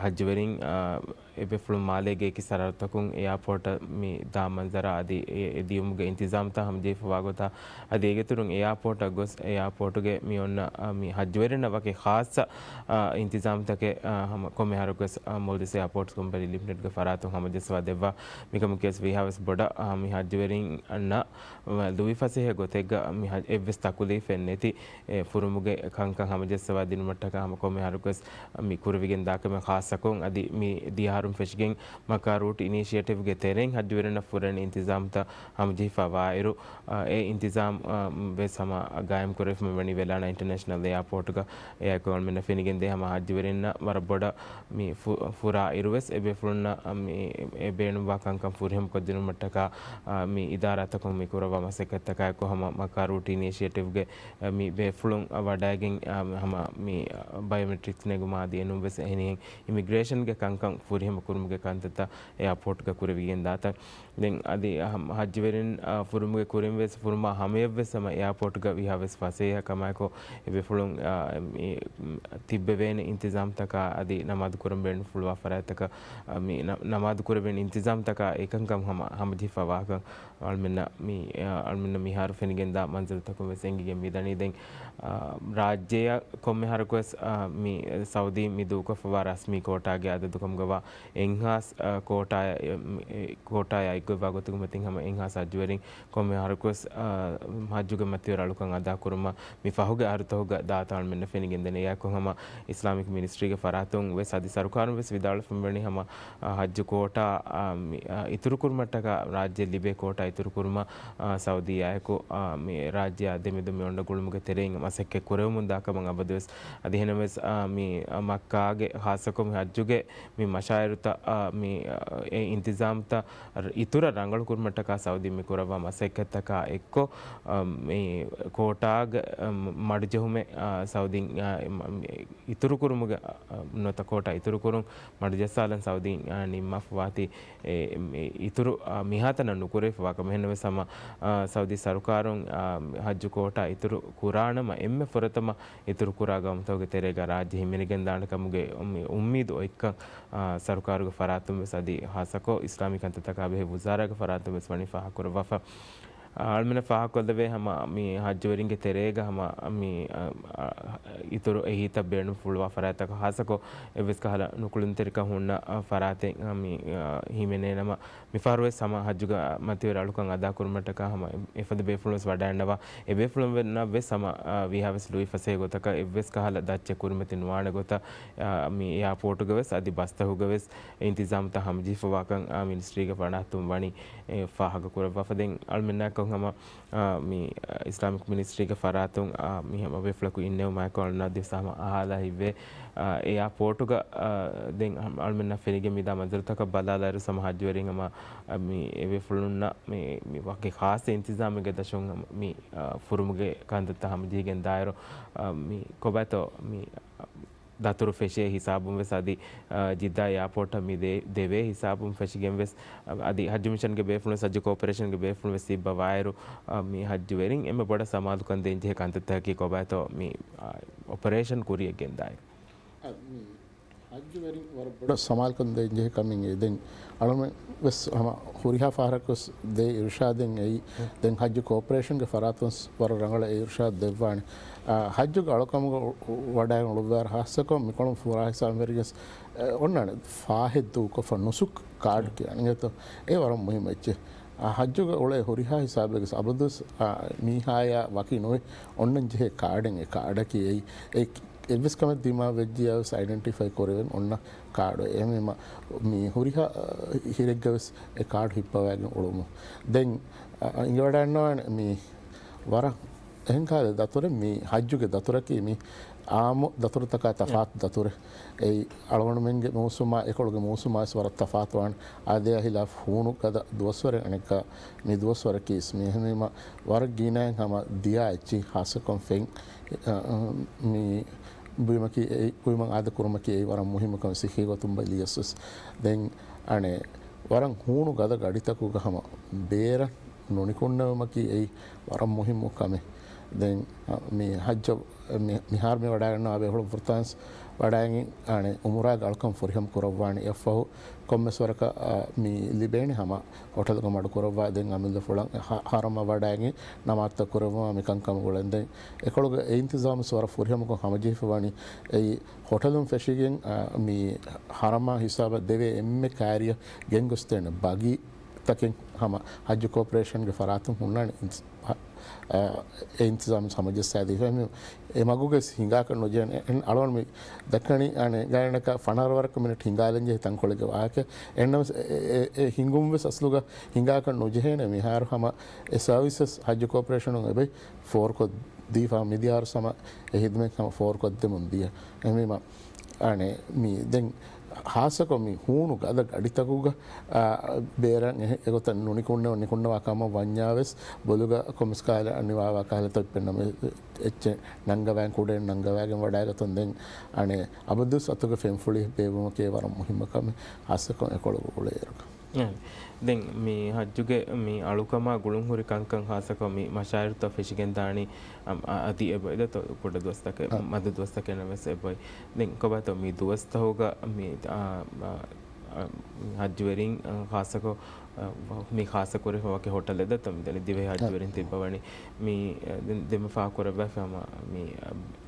ޙައްޖުވެރިން، އާ، އެބޭފުޅުން މާލޭގެ އެކި ސަރަހައްދުތަކުން އެއާޕޯޓަށް މި ދާ މަންޒަރާ އަދި އެ، އެ ދިޔުމުގެ އިންތިޒާމްތައް ހަމަޖެހިފަވާ ގޮތާ އަދި އޭގެތުރުން އެއާޕޯޓަށް ގޮސް އެއާޕޯޓުގެ މި އޮންނަ، އާ، މި ޙައްޖުވެރިންނަށް ވަކި ޚާއްޞަ، އާ، އިންތިޒާމްތަކެއް، އާ، ހަމަ ކޮންމެ އަހަރަކުވެސް، އާ، މޯލްޑިވްސް އެއާޕޯޓްސް ކޮމްޕެނީ ލިމިޓެޑްގެ ފަރާތުން ހަމަޖައްސަވާ ދެއްވާ. މިކަމަކީވެސް ވީހާވެސް ބޮޑަށް، އާ، މި ޙައްޖުވެރިންނަށް ލުއިފަސޭހަ ގޮތެއްގަ މި ޙައް، އެއްވެސް ތަކުލީފެއް ނެތި އެ ފުރުމުގެ ކަންކަން ހަމަޖައްސަވާ ދިނުމަށްޓަކާ ހަމަ ކޮންމެ އަހަރަކުވެސް މި ކުރެވިގެން ދާކަމެއް ޚާއްޞަކޮށް އަދި މި ދިޔަ އަހަރުން ފެށިގެން މައްކާ ރޫޓް އިނީޝިއޭޓިވްގެ ތެރެއިން ޙައްޖުވެރިންނަށް ފުރެން އިންތިޒާމްތައް ހަމަޖެހިފަ ވާއިރު، އެ އިންތިޒާމް، އަ، ވެސް ހަމަ ގާއިމްކުރެވިފަ މިވަނީ ވެލާނާ އިންޓަރނޭޝަނަލް އެއާޕޯޓުގަ. އެއާއެކު އަޅުމެންނަށް ފެނިގެންދޭ ހަމަ ޙައްޖުވެރިންނަށް ވަރަށް ބޮޑަށް މި ފު، ފުރާ އިރުވެސް އެބޭފުޅުންނަށް މި އެ ބޭނުންވާ ކަންކަން ފުރިހަމަކޮށްދިނުމަށްޓަކާ، އަ، މި އިދާރާތަކުން މި ކުރައްވާ މަސައްކަތްތަކާއެކު ހަމަ މައްކާ ރޫޓް އިނީޝިއޭޓިވްގެ މި ބޭފުޅުން ވަޑައިގެން، އާ، ހަމަ މި ބަޔޮމެޓްރިކްސް ނެގުމާ އަދި އެނޫންވެސް އެހެނިހެން އިމިގްރޭޝަންގެ ކަންކަން ފުރިހަމަ ކުރުމުގެ ކަންތައްތައް އެއާޕޯޓްގަ ކުރެވިގެން ދާތަން. ދެން އަދި ހަމަ ހައްޖުވެރިން، އާ، ފުރުމުގެ ކުރިންވެސް ފުރުމާ ހަމަޔަށްވެސް ހަމަ އެއާޕޯޓްގަ ވީހާވެސް ފަސޭހަ ކަމާއެކު އެބޭފުޅުން، އާ، މި، ތިއްބެވޭނެ އިންތިޒާމްތަކާ އަދި ނަމާދު ކުރަން ބޭނުންފުޅުވާ ފަރާތްތަކަށް، އާ، މި ނަ، ނަމާދު ކުރެވޭނެ އިންތިޒާމްތަކާ އެކަންކަން ހަމަ، ހަމަޖެހިފަ ވާހަކަ. އަޅުމެންނަށް މި، އަޅުމެންނަށް މިހާރު ފެނިގެންދާ މަންޒަރުތަކުން ވެސް އެނގިގެން މިދަނީ. ދެން، އާ، ރާއްޖެއަށް ކޮންމެ އަހަރަކުވެސް، އާ، މި ސައުދީ މި ދޫކޮށްފަވާ ރަސްމީ ކޯޓާގެ އަދަދު ކަމުގަވާ އެއްހާސް، އާ، ކޯޓާއަށް، އެ، އެ، ކޯޓާއާ އެއްގޮތްވާ ގޮތުގެ މަތިން ހަމަ އެއްހާސް ހައްޖުވެރިން ކޮންމެ އަހަރަކުވެސް، އާ، ހައްޖުގެ މަތިވެރި އަޅުކަން އަދާކުރުމަށް މި ފަހުގެ އަހަރުތަކުގަ ދާތާ އަޅުމެންނަށް ފެނިގެންދޭނެ. އެއާއެކު ހަމަ އިސްލާމިކް މިނިސްޓްރީގެ ފަރާތުން ވެސް އަދި ސަރުކާރުން ވެސް ވިދާޅުވެފަ މިވަނީ ހަމަ، އާ، ހައްޖު ކޯޓާ، އާ، މި، އާ، އިތުރުކުރުމަށްޓަކާ ރާއްޖެ ލިބޭ ކޯޓާ އިތުރުކުރުމަށް، އާ، ސައުދީއާއެކު، އާ، މި ރާއްޖެއާ ދެމެދު މި އޮންނަ ގުޅުމުގެ ތެރެއިން މަސައްކަތް ކުރެވެމުން ދާކަމަށް އަބަދުވެސް. އަދި އެހެނަމެސް، އާ، މި، އާ، މައްކާގެ ޚާއްޞަކޮށް މި ހައްޖުގެ މި މަޝާއިރު ތަ، އާ، މި، އާ، އެ އިންތިޒާމްތައް އިތުރަށް ރަނގަޅު ކުރުމަށްޓަކާ ސައުދީން މި ކުރައްވާ މަސައްކަތްތަކާ އެއްކޮށް، އާ، މި ކޯޓާގެ، އާ، މަޑުޖެހުމެއް، އާ، ސައުދީން، އާ، އި-، މަ-، މި އިތުރުކުރުމުގެ، އާ، ނުވަތަ ކޯޓާ އިތުރުކުރުން މަޑުޖައްސާލަން ސައުދީން، އާ، ނިންމާފަވާތީ، އެ، މި އިތުރު، އާ، މިހާތަނަށް ނުކުރެވިފަވާ ކަމެއް. ހެންނަމަވެސް ހަމަ، އާ، ސައުދީ ސަރުކާރުން، އާ، ހައްޖު ކޯޓާ އިތުރު ކުރާނަމަ އެންމެ ފުރަތަމަ އިތުރުކުރާ ގައުމުތަކުގެ ތެރޭގަ ރާއްޖެ ހިމެނިގެންދާނެ ކަމުގެ އުއްމީ-، އުއްމީދު އޮތްކަން، އާ، ސަރުކާރުގެ ފަރާތުން ވެސް އަދި ހާއްސަކޮށް އިސްލާމީ ކަންތައްތަކާ ބެހޭ ވުޒާރާގެ ފަރާތުން ވެސް ވަނީ ފާހަގަކުރައްވާފަ. އަޅުމެންނަށް ފާހަގަކޮށްލެވޭ ހަމަ މި ހައްޖުވެރިންގެ ތެރޭގަ ހަމަ މި، އަ، އަ، އިތުރު އެހީތައް ބޭނުން ފުޅުވާ ފަރާތްތަކަށް ހާއްސަކޮށް އެއްވެސް ކަހަލަ ނުކުޅުންތެރިކަން ހުންނަ، އަ، ފަރާތެއް، އަ، މި، އަ، ހިމެނޭނަމަ، މިފަހަރުވެސް ހަމަ ހައްޖުގެ މަތިވެރި އަޅުކަން އަދާކުރުމަށްޓަކާ ހަމަ އެފަދަ ބޭފުޅުން ވެސް ވަޑައިގަންނަވާ. އެ ބޭފުޅުންނަށް ވެސް ހަމަ، އާ، ވީހާވެސް ލުއިފަސޭހަ ގޮތަކަށް އެއްވެސް ކަހަލަ ދައްޗެއް ކުރިމަތި ނުވާނެ ގޮތަށް، އާ، މި އެއާޕޯޓުގެ ވެސް އަދި ބަސްތަކުގެ ވެސް އިންތިޒާމްތައް ހަމަޖެހިފަވާކަން، އާ، މިނިސްޓްރީގެ ފަރާތުން ވަނީ، އެ، ފާހަގަކުރައްވާފަ. ދެން އަޅުމެންނާއެކު ހަމަ އާ، މި، އާ، އިސްލާމިކް މިނިސްޓްރީގެ ފަރާތުން، އާ، މި ހަމަ ބޭފުޅަކު އިންނެވުމާއެކު އަޅުންނާ ދިވެއްސަ ހަމަ އަހާލާ ހިތްވޭ. އާ، އެއާޕޯޓުގަ، އާ، ދެން ހަމަ އަޅުމެންނަށް ފެނިގެން މިދާ މަންޒަރުތަކަށް ބަލާލާއިރު ހަމަ ހައްޖުވެރިން ހަމަ، އާ، މި އެބޭފުޅުންނަށް މި، މި ވަކި ޚާއްޞަ އިންތިޒާމެއްގެ ދަށުން ހަމަ މި، އާ، ފުރުމުގެ ކަންތައްތައް ހަމަޖެހިގެން ދާއިރު، އާ، މި ކޮބާތޯ މި، އާ، ދަތުރު ފެށޭ ހިސާބުން ވެސް އަދި، އާ، ޖިއްދާ އެއާޕޯޓަށް މި ދޭ-، ދެވޭ ހިސާބުން ފެށިގެން ވެސް، އަ-، އަދި ހައްޖު މިޝަންގެ ބޭފުޅުން ވެސް، ހައްޖު ކޯޕަރޭޝަންގެ ބޭފުޅުން ވެސް ތިއްބަވާއިރު، އާ، މި ހައްޖުވެރިން އެންމެ ބޮޑަށް ސަމާލުކަން ދޭންޖެހޭ ކަންތައްތަކަކީ ކޮބާތޯ މި، އާ، އޮޕަރޭޝަން ކުރިޔަށް ގެންދާއިރު. އަ، މި ހައްޖުވެރިން ވަރަށް ބޮޑަށް ސަމާލުކަން ދޭންޖެހޭ ކަމެއް އެ. ދެން އަޅުމެން ވެސް ހަމަ ހުރިހާ ފަހަރަކު ވެސް ދޭ އިރުޝާދެއް އެއީ. ދެން ހައްޖު ކޯޕަރޭޝަންގެ ފަރާތުން ވަރަށް ރަނގަޅަށް އެ އިރުޝާދު ދެއްވާނެ. އާ، ހައްޖުގެ އަޅުކަމުގަ އު-، އު-، ވަޑައިގެން އުޅުއްވާއިރު ހާއްސަކޮށް މިކޮޅުން ފުރާ ހިސާބުން ވެރިގެސް، އެ، އޮންނާނެ ފާހެއް ދޫކޮށްފަ ނުސުކް ކާޑް ކިޔާނެ އިނގޭތޯ. އެ ވަރަށް މުހިއްމު އެއްޗެއް. އާ، ހައްޖުގަ އުޅޭ ހުރިހާ ހިސާބެއްގެސް އަބަދުވެސް، އާ، މީހާޔާ ވަކި ނުވެ އޮންނަން ޖެހޭ ކާޑެއް އެ ކާޑަކީ އެއީ. އެ އެއްވެސް ކަމެއް ދިމާވެއްޖިއްޔާވެސް އައިޑެންޓިފައި ކުރެވެން އޮންނަ ކާޑު. އެހެންވީމަ މި ހުރިހާ، އަ، ހިރެއްގަވެސް އެ ކާޑު ހިއްޕަވައިގެން އުޅުމު. ދެން، އަ، އަ، އިނގިވަޑައިގަންނަވާނެ މި ވަރަށް އެހެން ކަހަލަ ދަތުރެއް. މި ހައްޖުގެ ދަތުރަކީ މި އާއްމު ދަތުރުތަކާ ތަފާތު ދަތުރެއް. އެއީ އަޅުގަނޑުމެންގެ މޫސުމާ އެކޮޅުގެ މޫސުމާވެސް ވަރަށް ތަފާތުވާނެ. އާދަޔާ ހިލާފް ހޫނު ގަދަ ދުވަސްވަރެއް އަނެއްކާ މި ދުވަސްވަރަކީ ވެސް. މި އެހެންވީމަ ވަރަށް ގިނައިން ހަމަ ދިޔާ އެއްޗިހި ހާއްސަކޮށް ފެން، އަ، އަ، މި ބުއިމަކީ އެއީ، ބުއިމަށް އާދަ ކުރުމަކީ އެއީ ވަރަށް މުހިއްމު ކަމެއް ސިއްހީ ގޮތުން ބަލިޔަސް ވެސް. ދެން އަނެއް ވަރަށް ހޫނު ގަދަ ގަޑިތަކުގަ ހަމަ ބޭރަށް ނުނިކުންނެވުމަކީ އެއީ ވަރަށް މުހިއްމު ކަމެއް. ދެން، އަ، މި ހައްޖަށް މި-، މިހާރު މި ވަޑައިގަންނަވާ ބޭފުޅުން ފުރަތަމަ ވަޑައިގެން އަނެއް އުމުރާގެ އަޅުކަން ފުރިހަމަ ކުރައްވާނެ. އެއަށްފަހު ކޮންމެސް ވަރަކަށް، އަ، މި ލިބޭނެ ހަމަ ހޮޓަލުގަ މަޑުކުރައްވާ ދެން އަމިއްލަފުޅަށް ހަ-، ހަރަމަށް ވަޑައިގެން ނަމާދުތައް ކުރެއްވުމާ މިކަންކަމުގަ އުޅެން. ދެން އެކޮޅުގެ އެ އިންތިޒާމު ވަރަށް ފުރިހަމަކޮށް ހަމަޖެހިފަވަނީ އެއީ ހޮޓަލުން ފެށިގެން، އަ، މި ހަރަމާ ހިސާބަށް ދެވޭ އެންމެ ކާރިއަށް ގެންގޮސްދޭނެ ބަގީތަކެއް ހަމަ ހައްޖު ކޯޕަރޭޝަންގެ ފަރާތުން ހުންނާނެ އިން-، އަ، އެ އިންތިޒާމް ހަމަޖައްސާދީފަ. އެ މަގުގަސް ހިނގާކަށް ނުޖެހޭނެ. އަޅުގަނޑު މި ދައްކަނީ އަނެއް ގާތްގަނޑަކަށް ފަނަރަ ވަރަކަށް މިނެޓް ހިނގާލަން ޖެހޭ ތަންކޮޅެއްގެ ވާހަކަ. އެހެންނަމަވެސް އެ، އެ، އެ ހިނގުން ވެސް އަސްލުގަ ހިނގާކަށް ނުޖެހޭނެ. މިހާރު ހަމަ އެ ސަރވިސަސް ހައްޖު ކޯޕަރޭޝަނުން އެބައި ފޯރުކޮށްދީފަ މިދިޔަ އަހަރު ހަމަ އެ ހިދުމަތް ހަމަ ފޯރުކޮށްދެމުން ދިޔަ. އެހެންވީމަ އަނެއް މި ދެން ހާއްސަކޮށް މި ހޫނު ގަދަ ގަޑިތަކުގަ، އާ، ބޭރަށް އެ، އެގޮތަށް ނުނިކުންނެވުން ނިކުންނަވާ ކަމަށް ވަންޏާވެސް ބޮލުގަ ކޮންމެސް ކަހަލަ ނިވާވާ ކަހަލަ ތޮއްޕެއް ނަމަ އެއްޗެއް ނަންގަވައި ކުޑައިން ނަންގަވައިގެން ވަޑައިގަތުން ދެން އަނެއް އަބަދުވެސް އަތުގެ ފެންފުޅި ބޭއްވުމަކީ ވަރަށް މުހިއްމު ކަމެއް ހާއްސަކޮށް އެކޮޅު އުޅޭއިރު. އެ، ދެން މި ހައްޖުގެ މި އަޅުކަމާ ގުޅުންހުރި ކަންކަން ހާއްސަކޮށް މި މަޝާއިރުތައް ފެށިގެންދާނީ، އަ، އަ، އަދި އެބަ އެދަތޯ ކުޑަ ދުވަސްތަކެއް، އަ، މަދު ދުވަސްތަކެއް ނަމަވެސް އެބައޮތް. ދެން ކޮބާތޯ މި ދުވަސްތަހުގަ މި، އާ، އާ، ހައްޖުވެރިން، އާ، ހާއްސަކޮށް، އާ، މި ހާއްސަ ކުރެވިފަ ވަކި ހޮޓަލެއް ދަތޯ މި ދެން ދިވެހި ހައްޖުވެރިން ތިއްބަވަނީ. މި، އާ، ދެން ދެންމެ ފާހަގަކުރައްވާފަ ހަމަ މި،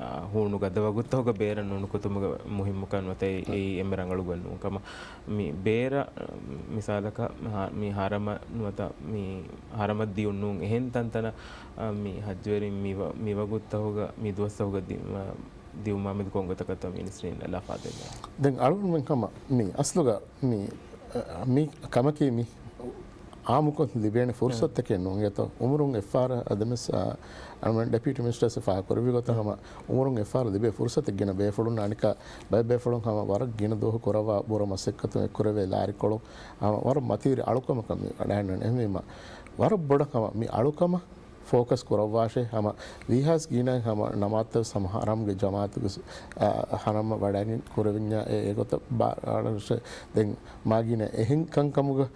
އާ، ހޫނު ގަދަ ވަގުތުތަހުގަ ބޭރަށް ނުނުކުތުމުގެ މުހިއްމުކަން ނުވަތަ އެއީ އެންމެ ރަނގަޅު ގޮތް ނޫން ކަމަށް. މި ބޭރަށް، މިސާލަކަށް، މި ހަ-، މި ހަރަމަށް ނުވަތަ މި ހަރަމަށް ދިޔުން ނޫން އެހެން ތަންތަނަށް، މި ހައްޖުވެރިން މި ވަ-، މި ވަގުތުތަހުގަ، މި ދުވަސްތަހުގަ ދި-، މަ-، ދިއުމާމެދު ކޮންގޮތަކަށްތޯ މިނިސްޓްރީން ލަފާދެއްވާ؟ ދެން އަޅުގަނޑުމެން ހަމަ މި އަސްލުގަ މި، މި ކަމަކީ މި އާއްމުކޮށް ލިބޭނެ ފުރުސަތުތަކެއް ނޫން. އެތޯ އުމުރުން އެއްފަހަރަށް އަދެމެސް، އަ، އަޅުމެން ޑެޕިއުޓީ މިނިސްޓަރސް ފާހަގަކުރެއްވި ގޮތަށް ހަމަ އުމުރުން އެއްފަހަރު ލިބޭ ފުރުސަތެއް ގިނަ ބޭފުޅުން އަނެކާ ބައެއް ބޭފުޅުން ހަމަ ވަރަށް ގިނަ ދުވަހު ކުރައްވާ ބުރަ މަސައްކަތު އެއްކުރެވޭ ލާރިކޮޅު ހަމަ ވަރަށް މަތީރި އަޅުކަމަކަށް މި ވަޑައިގަންނަން. އެހެންވީމަ ވަރަށް ބޮޑަށް ހަމަ މި އަޅުކަމަށް ފޯކަސް ކުރައްވާށޭ. ހަމަ ވީހާސް ގިނައިން ހަމަ ނަމާދުތައް ހަމަ ހަރަމްގެ ޖަމާއަތުގެ ސު-، އާ، ހަރަމަށް ވަޑައިގެން ކުރެވިންޏާ އެ، އެގޮތަށް ބާ-، އަޅަށް ދެން މާ ގިނަ އެހެން ކަންކަމުގަ،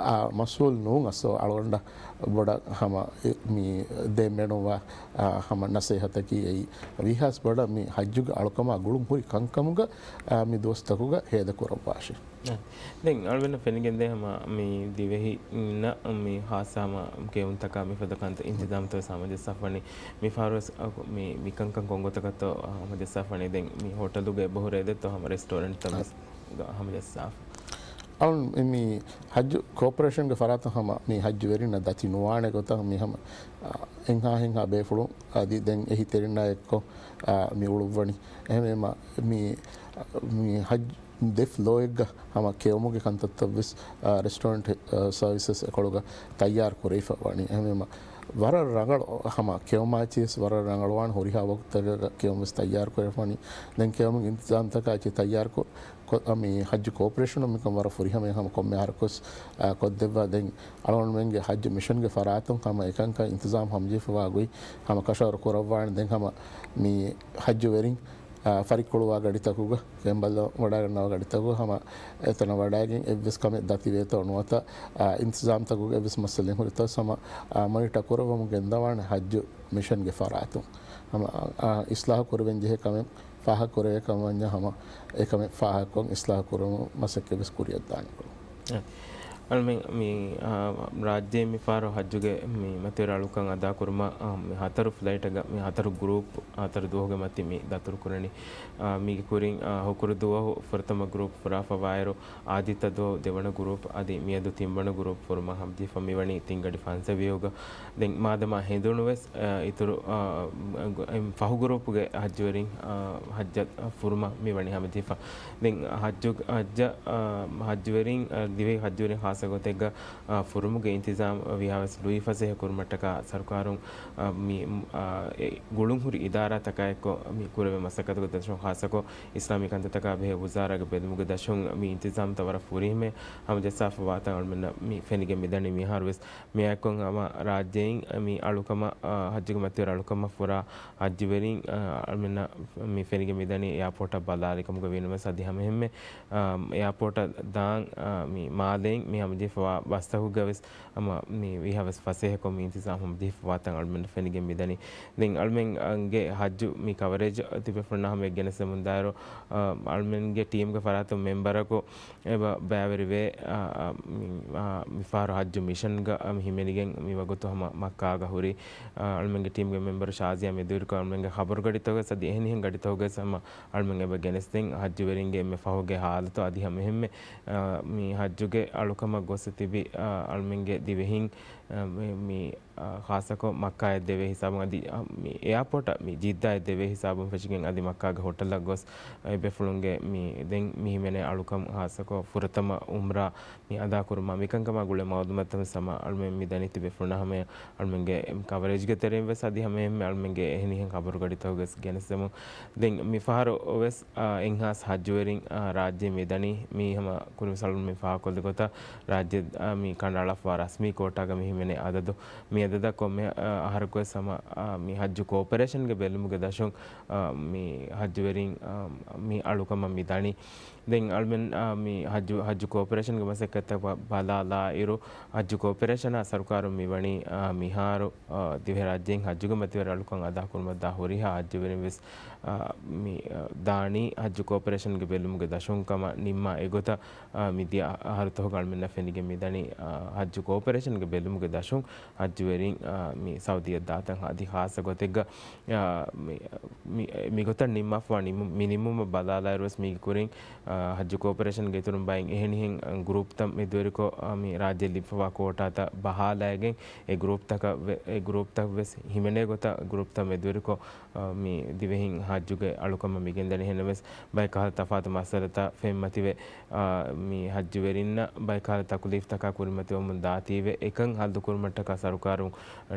އާ، މަސްއޫލް ނޫން އަސްލު އަޅުގަނޑަށް ބޮޑަށް ހަމަ އެ، މި ދޭން ބޭނުންވާ، އާ، ހަމަ ނަސޭހަތަކީ އެއީ. ވީހާސް ބޮޑަށް މި ހައްޖުގެ އަޅުކަމާ ގުޅުން ހުރި ކަންކަމުގަ، އާ، މި ދުވަސްތަކުގަ ހޭދަ ކުރައްވާށޭ. އަ، ދެން އަޅުގަނޑަށް ފެނިގެންދޭ ހަމަ މި ދިވެހިންނަށް މި ހާއްސަ ހަމަ ކެއުންތަކާ މިފަދަ ކަންތައް އިންތިޒާމްތައް ވެސް ހަމަޖައްސާފަނީ. މިފަހަރު ވެސް މި، މިކަންކަން ކޮންގޮތަކަށްތޯ ހަމަޖައްސާފަނީ؟ ދެން މި ހޯޓަލުގަ އެބަހުރޭ ދެއްތޯ ހަމަ ރެސްޓޯރެންޓްތައް ވެސް ހަމަޖައްސާފަ. އަޅުން މި ހައްޖު ކޯޕަރޭޝަންގެ ފަރާތުން ހަމަ މި ހައްޖުވެރިންނަށް ދަތި ނުވާނެ ގޮތަށް މި ހަމަ، އާ، އެންހާ ހެންހާ ބޭފުޅުން އަދި ދެން އެހީތެރިންނާ އެއްކޮށް، އާ، މި އުޅުއްވަނީ. އެހެންވީމަ މި، މި ހައްޖު ދެ ފްލޯއެއްގަ ހަމަ ކެއުމުގެ ކަންތައްތައް ވެސް، އާ، ރެސްޓޯރެންޓް، އާ، ސަރވިސަސް އެކޮޅުގަ ތައްޔާރު ކުރެވިފަ ވަނީ. އެހެންވީމަ ވަރަށް ރަނގަޅު ހަމަ ކެއުމާއެކީ ވެސް ވަރަށް ރަނގަޅުވާން ހުރިހާ ވަގުތުތަކަށް ކެއުމު ވެސް ތައްޔާރު ކުރެވިފަ ވަނީ. ދެން ކެއުމުގެ އިންތިޒާމްތަކާއެކީ ތައްޔާރު ކޮ-، ކޮ-، މި ހައްޖު ކޯޕަރޭޝަނުން މިކަން ވަރަށް ފުރިހަމައިން ހަމަ ކޮންމެ އަހަރަކުވެސް، އާ، ކޮށްދެއްވާ. ދެން އަޅުގަނޑުމެންގެ ހައްޖު މިޝަންގެ ފަރާތުން ހަމަ އެކަންކަން އިންތިޒާމް ހަމަޖެހިފަވާ ގޮތް ހަމަ ކަށަވަރު ކުރައްވާނެ. ދެން ހަމަ މި ހައްޖުވެރިން، އާ، ފަރިއްކުޅުވާ ގަޑިތަކުގަ، ކެނބަލަށް ވަޑައިގަންނަވާ ގަޑިތަކުގަ ހަމަ އެތަނަށް ވަޑައިގެން އެއްވެސް ކަމެއް ދަތިވޭތޯ ނުވަތަ، އާ، އިންތިޒާމްތަކުގެ އެއްވެސް މައްސަލައެއް ހުރިތޯ ހަމަ، އާ، މޮނިޓަ ކުރައްވަމުން ގެންދަވާނެ ހައްޖު މިޝަންގެ ފަރާތުން. ހަމަ، އާ، އިސްލާހު ކުރެވެން ޖެހޭ ކަމެއް ފާހަގަ ކުރެވޭ ކަމަށް ވަންޏާ ހަމަ އެކަމެއް ފާހަގަކޮށް އިސްލާހު ކުރުމަށް މަސައްކަތް ވެސް ކުރިއަށް ދާނެ. އަޅުމެން މި، އާ، ރާއްޖޭ މި ފަހަރު ހައްޖުގެ މި މަތިވެރި އަޅުކަން އަދާކުރުމަށް، އާ، މި ހަތަރު ފްލައިޓަކަށް މި ހަތަރު ގްރޫޕް ހަތަރު ދުވަހުގެ މަތިން މި ދަތުރު ކުރަނީ. އާ، މީގެ ކުރިން، އާ، ހުކުރު ދުވަހު ފުރަތަމަ ގްރޫޕް ފުރާފަ ވާއިރު، އާދިއްތަ ދުވަހު ދެވަނަ ގްރޫޕް އަދި މިއަދު ތިންވަނަ ގްރޫޕް ފުރުމަށް ހަމަޖެހިފަ މިވަނީ ތިން ގަޑި ފަންސަވީހުގަ. ދެން މާދަމާ ހެނދުނު ވެސް، އާ، އިތުރު، އާ، އެ، ފަހު ގްރޫޕުގެ ހައްޖުވެރިން، އާ، ހައްޖަށް ފުރުމަށް މިވަނީ ހަމަޖެހިފަ. ދެން ހައްޖު، ހައްޖަށް، އާ، ހައްޖުވެރިން، އާ، ދިވެހި ހައްޖުވެރިން ޚާއްސަ ގޮތެއްގަ، އާ، ފުރުމުގެ އިންތިޒާމް ވީހާވެސް ލުއިފަސޭހަ ކުރުމަށްޓަކާ ސަރުކާރުން، އާ، މި، އާ، އެ ގުޅުންހުރި އިދާރާތަކާއެއްކޮށް މި ކުރެވޭ މަސައްކަތުގެ ދަށުން ޚާއްސަކޮށް އިސްލާމީ ކަންތައްތަކާ ބެހޭ ވުޒާރާގެ ބެލުމުގެ ދަށުން މި އިންތިޒާމްތައް ވަރަށް ފުރިހަމައިން ހަމަޖައްސާފަ ވާތަން އަޅުމެންނަށް މި ފެނިގެން މިދަނީ. މިހާރުވެސް މިއާއެކު ހަމަ ރާއްޖެއިން މި އަޅުކަމަށް، އާ، ހައްޖުގެ މަތިވެރި އަޅުކަމަށް ފުރާ ހައްޖުވެރިން، އާ، އަޅުމެންނަށް މި ފެނިގެން މިދަނީ އެއާޕޯޓަށް ބަލާލި ކަމުގަ ވީނަމަވެސް އަދި ހަމައެހެންމެ، އާ، އެއާޕޯޓަށް ދާން، އާ، މި މާލެއިން މި ހަމަޖެހިފަވާ ބަސްތަކުގަ ވެސް ހަމަ މި ވީހާވެސް ފަސޭހަކޮށް މި އިންތިޒާމް ހަމަޖެހިފަވާތަން އަޅުމެންނަށް ފެނިގެން މިދަނީ. ދެން އަޅުމެންގެ ހައްޖު މި ކަވަރޭޖް ތިބޭފުޅުންނާ ހަމަޔަށް ގެނެސްދެމުންދާއިރު، އާ، އަޅުމެންގެ ޓީމްގެ ފަރާތުން މެމްބަރަކު އެބަ ބައިވެރިވޭ، އާ، އާ، މި، އާ، މިފަހަރު ހައްޖު މިޝަންގަ، އާ، މި ހިމެނިގެން މި ވަގުތު ހަމަ މައްކާގަ ހުރި، އާ، އަޅުމެންގެ ޓީމްގެ މެމްބަރު ޝާޒިޔާ މެދުވެރިކޮށް އަޅުމެންގެ ޚަބަރުގަޑިތަކުގަ އަދި އެހެނިހެން ގަޑިތަކުގަ ހަމަ އަޅުމެން އެބަ ގެނެސްދިން ހައްޖުވެރިންގެ އެންމެ ފަހުގެ ހާލަތު އަދި ހަމައެހެންމެ، އާ، މި ހައްޖުގެ އަޅުކަމަށް ގޮސް ތިބި، އާ، އަޅުމެންގެ ދިވެހިން، އާ، މި، މި އާ، ޚާއްސަކޮށް މައްކާއަށް ދެވޭ ހިސާބުން އަދި، އާ، މި އެއާޕޯޓަށް މި ޖިއްދާއަށް ދެވޭ ހިސާބުން ފެށިގެން އަދި މައްކާގެ ހޮޓަލަށް ގޮސް، އާ، އެބޭފުޅުންގެ މި ދެން މި ހިމެނޭ އަޅުކަން ޚާއްސަކޮށް ފުރަތަމަ އުމްރާ މި އަދާކުރުމާ މިކަންކަމާ ގުޅޭ މައުލޫމާތު ހަމަ އަޅުމެން މި ދަނީ ތިބޭފުޅުންނާ ހަމަޔަށް އަޅުމެންގެ ކަވަރޭޖްގެ ތެރެއިން ވެސް އަދި ހަމައެހެންމެ އަޅުމެންގެ އެހެނިހެން ޚަބަރުގަޑިތަކުގަ ވެސް ގެނެސްދެމުން. ދެން މިފަހަރު ވެސް، އާ، އެއްހާސް ހައްޖުވެރިން، އާ، ރާއްޖެ މި ދަނީ މީ ހަމަ ކުރިން ވެސް އަޅުގަނޑު މި ފާހަގަކޮށްލި ގޮތަށް ރާއްޖެ، އާ، މި ކަނޑައަޅާފަ ރަސްމީ ކޯޓާގަ މި ހިމެނޭ އަދަދު. މި އަދަދަށް ކޮންމެ، އާ، އަހަރަކުވެސް ހަމަ، އާ، މި ހައްޖު ކޯޕަރޭޝަންގެ ބެލުމުގެ ދަށުން، އާ، މި ހައްޖުވެރިން، އާ، މި އަޅުކަމަށް މި ދަނީ. ދެން އަޅުމެން، އާ، މި ހައްޖު، ހައްޖު ކޯޕަރޭޝަންގެ މަސައްކަތްތައް ބަ-، ބަލާލާއިރު، ހައްޖު ކޯޕަރޭޝަނާ ސަރުކާރުން މިވަނީ، އާ، މިހާރު، އާ، ދިވެހިރާއްޖެއިން ހައްޖުގެ މަތިވެރި އަޅުކަން އަދާކުރުމަށްދާ ހުރިހާ ހައްޖުވެރިން ވެސް، އާ، މި، އާ، ދާނީ ހައްޖު ކޯޕަރޭޝަންގެ ބެލުމުގެ ދަށުން ކަމަށް ނިންމާ އެގޮތަށް، އާ، މިދިޔަ އަ-، އަހަރުތަކުގަ އަޅުމެންނަށް ފެނިގެން މިދަނީ، އާ، ހައްޖު ކޯޕަރޭޝަންގެ ބެލުމުގެ ދަށުން ހައްޖުވެރިން، އާ، މި ސައުދީއަށް ދާތަން އަދި ޚާއްޞަ ގޮތެއްގަ، އާ، މި، މި، މިގޮތަށް ނިންމާފަވާ ނިންމު-، މި ނިންމުމަށް ބަލާލާއިރުވެސް މީގެ ކުރިން، އާ، އާ، ހައްޖު ކޯޕަރޭޝަންގެ އިތުރުން ބައިން އެހެނިހެން، އާ، ގްރޫޕްތައް މެދުވެރިކޮށް، އާ، މި ރާއްޖެ ލިބިފަވާ ކޯޓާތައް ބަހާލައިގެން އެ ގްރޫޕްތަކަށް ވެ-، އެ ގްރޫޕްތައް ވެސް ހިމެނޭ ގޮތަށް ގްރޫޕްތައް މެދުވެރިކޮށް، އާ، މި ދިވެހިން ހައްޖުގެ އަޅުކަމަށް މިގެންދަނީ. އެހެންނަމަވެސް ބައެއް ކަހަލަ ތަފާތު މައްސަލަތައް ފެންމަތިވެ، އާ، މި ހައްޖުވެރިންނަށް ބައެއް ކަހަލަ ތަކުލީފްތަކާ ކުރިމަތިވަމުން ދާތީވެ، އެކަން ހައްލުކުރުމަށްޓަކާ ސަރުކާރުން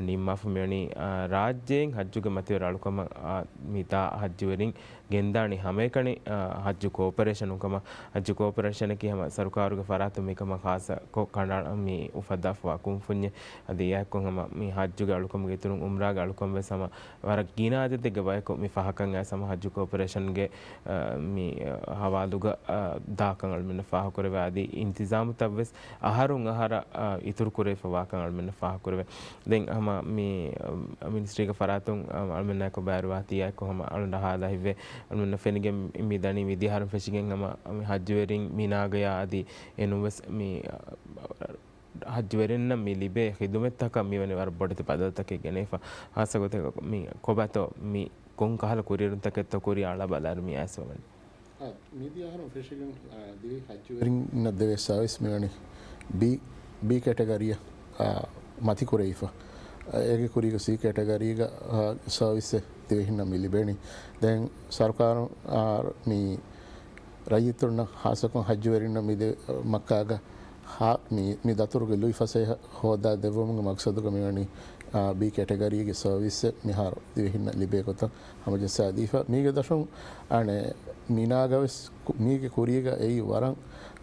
ނިންމާފަ މިވަނީ، އާ، ރާއްޖޭން ހައްޖުގެ މަތިވެރި އަޅުކަމަށް، އާ، މި ދާ ހައްޖުވެރިން ގެންދާނީ ހަމައެކަނި، އާ، ހައްޖު ކޯޕަރޭޝަނުން ކަމަށް. ހައްޖު ކޯޕަރޭޝަނަކީ ހަމަ ސަރުކާރުގެ ފަރާތުން މިކަމަށް ޚާއްޞަކޮށް ކަނޑައަޅަން މި އުފައްދާފަވާ ކުންފުންޏެއް. އަދި އެއާއެއްކޮށް ހަމަ މި ހައްޖުގެ އަޅުކަމުގެ އިތުރުން އުމްރާގެ އަޅުކަން ވެސް ހަމަ ވަރަށް ގިނަ އަދަދެއްގެ ބަޔަކު މި ފަހަކަށް އައިސް ހަމަ ހައްޖު ކޯޕަރޭޝަންގެ، އާ، މި، އާ، ހަވާލުގަ، އާ، ދާކަން އަޅުމެންނަށް ފާހަގަކުރެވޭ. އަދި އިންތިޒާމުތައް ވެސް އަހަރުން އަހަރަށް، އާ، އިތުރު ކުރެވިފަވާކަން އަޅުމެންނަށް ފާހަގަކުރެވޭ. ދެން ހަމަ މި، އަ، މިނިސްޓްރީގެ ފަރާތުން، އަ، އަޅުމެންނާއެކު ބައިވެރިވާތީއާއެކު ހަމަ އަޅުގަނޑަށް ހާލާ ހިތްވޭ. އަޅުމެންނަށް ފެނިގެން މި ދަނީ މިދިޔަ އަހަރުން ފެށިގެން ހަމަ މި ހައްޖުވެރިން މިނާގަޔާ އަދި އެނޫންވެސް މި، އަ، ހައްޖުވެރިންނަށް މި ލިބޭ ޚިދުމަތްތަކަށް މިވަނީ ވަރަށް ބޮޑެތި ބަދަލުތަކެއް ގެނެވިފަ. ހާއްސަ ގޮތެއް މި ކޮބާތޯ މި ކޮން ކަހަލަ ކުރިއެރުންތަކެއްތޯ ކުރިއަށް އަޅާ ބަލާއިރު މި އައިސް ވަމަނީ. އާ، މިދިޔަ އަހަރުން ފެށިގެން، އާ، ދިވެހި ހައްޖުވެރިންނަށް ދެވޭ ސަރވިސް މިވަނީ ބީ، ބީ ކެޓަގަރީއަށް، އާ، މަތިކުރެވިފަ. އާ، އޭގެ ކުރީގަ ސީ ކެޓަގަރީގަ، އާ، ސަރވިސްއެއް ދިވެހިންނަށް މި ލިބެނީ. ދެން ސަރުކާރުން، އާ، މި ރައްޔިތުންނަށް ހާއްސަކޮށް ހައްޖުވެރިންނަށް މި ދެ-، މައްކާގަ ހާ-، މި، މި ދަތުރުގެ ލުއިފަސޭހަ ހޯދާ ދެއްވުމުގެ މަގްސަދުގަ މިވަނީ، އާ، ބީ ކެޓަގަރީގެ ސަރވިސްއެއް މިހާރު ދިވެހިންނަށް ލިބޭ ގޮތަށް ހަމަޖައްސާދީފަ. މީގެ ދަށުން އަނެއް މިނާގަވެސް ކު-، މީގެ ކުރީގަ އެއީ ވަރަށް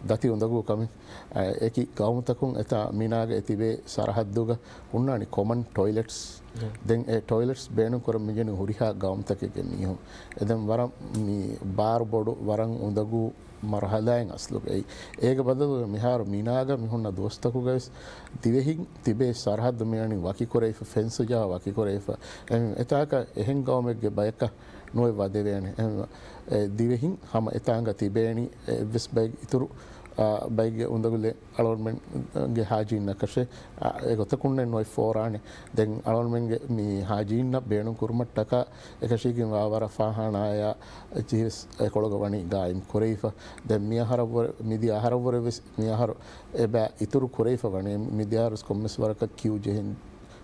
ދަތި އުނދަގޫ ކަމެއް. އަ، އެކި ގައުމުތަކުން އެތާ މިނާގަ އެ ތިބޭ ސަރަހައްދުގަ ހުންނާނީ ކޮމަން ޓޮއިލެޓްސް. ދެން އެ ޓޮއިލެޓްސް ބޭނުން ކުރަން މިގެން ހުރިހާ ގައުމުތަކެއްގެ މީހުން. އެ ދެން ވަރަށް މި ބާރު ބޮޑު ވަރަށް އުނދަގޫ މަރުހަލާއެއް އަސްލުގައި. އޭގެ ބަދަލުގަ މިހާރު މިނާގަ މި ހުންނަ ދުވަސްތަކުގަވެސް ދިވެހިން ތިބޭ ސަރަހައްދު މިވަނީ ވަކިކުރެވިފަ، ފެންސު ޖަހާ ވަކިކުރެވިފަ. އެ-، އެތާކަށް އެހެން ގައުމެއްގެ ބަޔަކަށް ނުއެއް ވަދެވޭނެ. އެ، ދިވެހިން ހަމަ އެތާނގަ ތިބޭނީ އެއްވެސް ބައެއް އިތުރު، އާ، ބައެއްގެ އުނދަގުލެއް އަޅުގަނޑުމެންގެ ހާޖީންނަކަށެއް، އާ، އެގޮތަކުންނެއް ނުއެއް ފޯރާނެ. ދެން އަޅުގަނޑުމެންގެ މި ހާޖީންނަށް ބޭނުން ކުރުމަށްޓަކާ އެކަށީގެންވާ ވަރަށް ފާހާނާޔާ އެއްޗިހިވެސް އެކޮޅުގަ ވަނީ ގާއިމް ކުރެވިފަ. ދެން މިއަހަރަށްވުރެ، މިދިޔަ އަހަރަށްވުރެވެސް މިއަހަރު އެބަ އިތުރު ކުރެވިފަ ވަނީ. މިދިޔަ އަހަރުވެސް ކޮންމެސް ވަރަކަށް ކިޔޫ ޖެހިން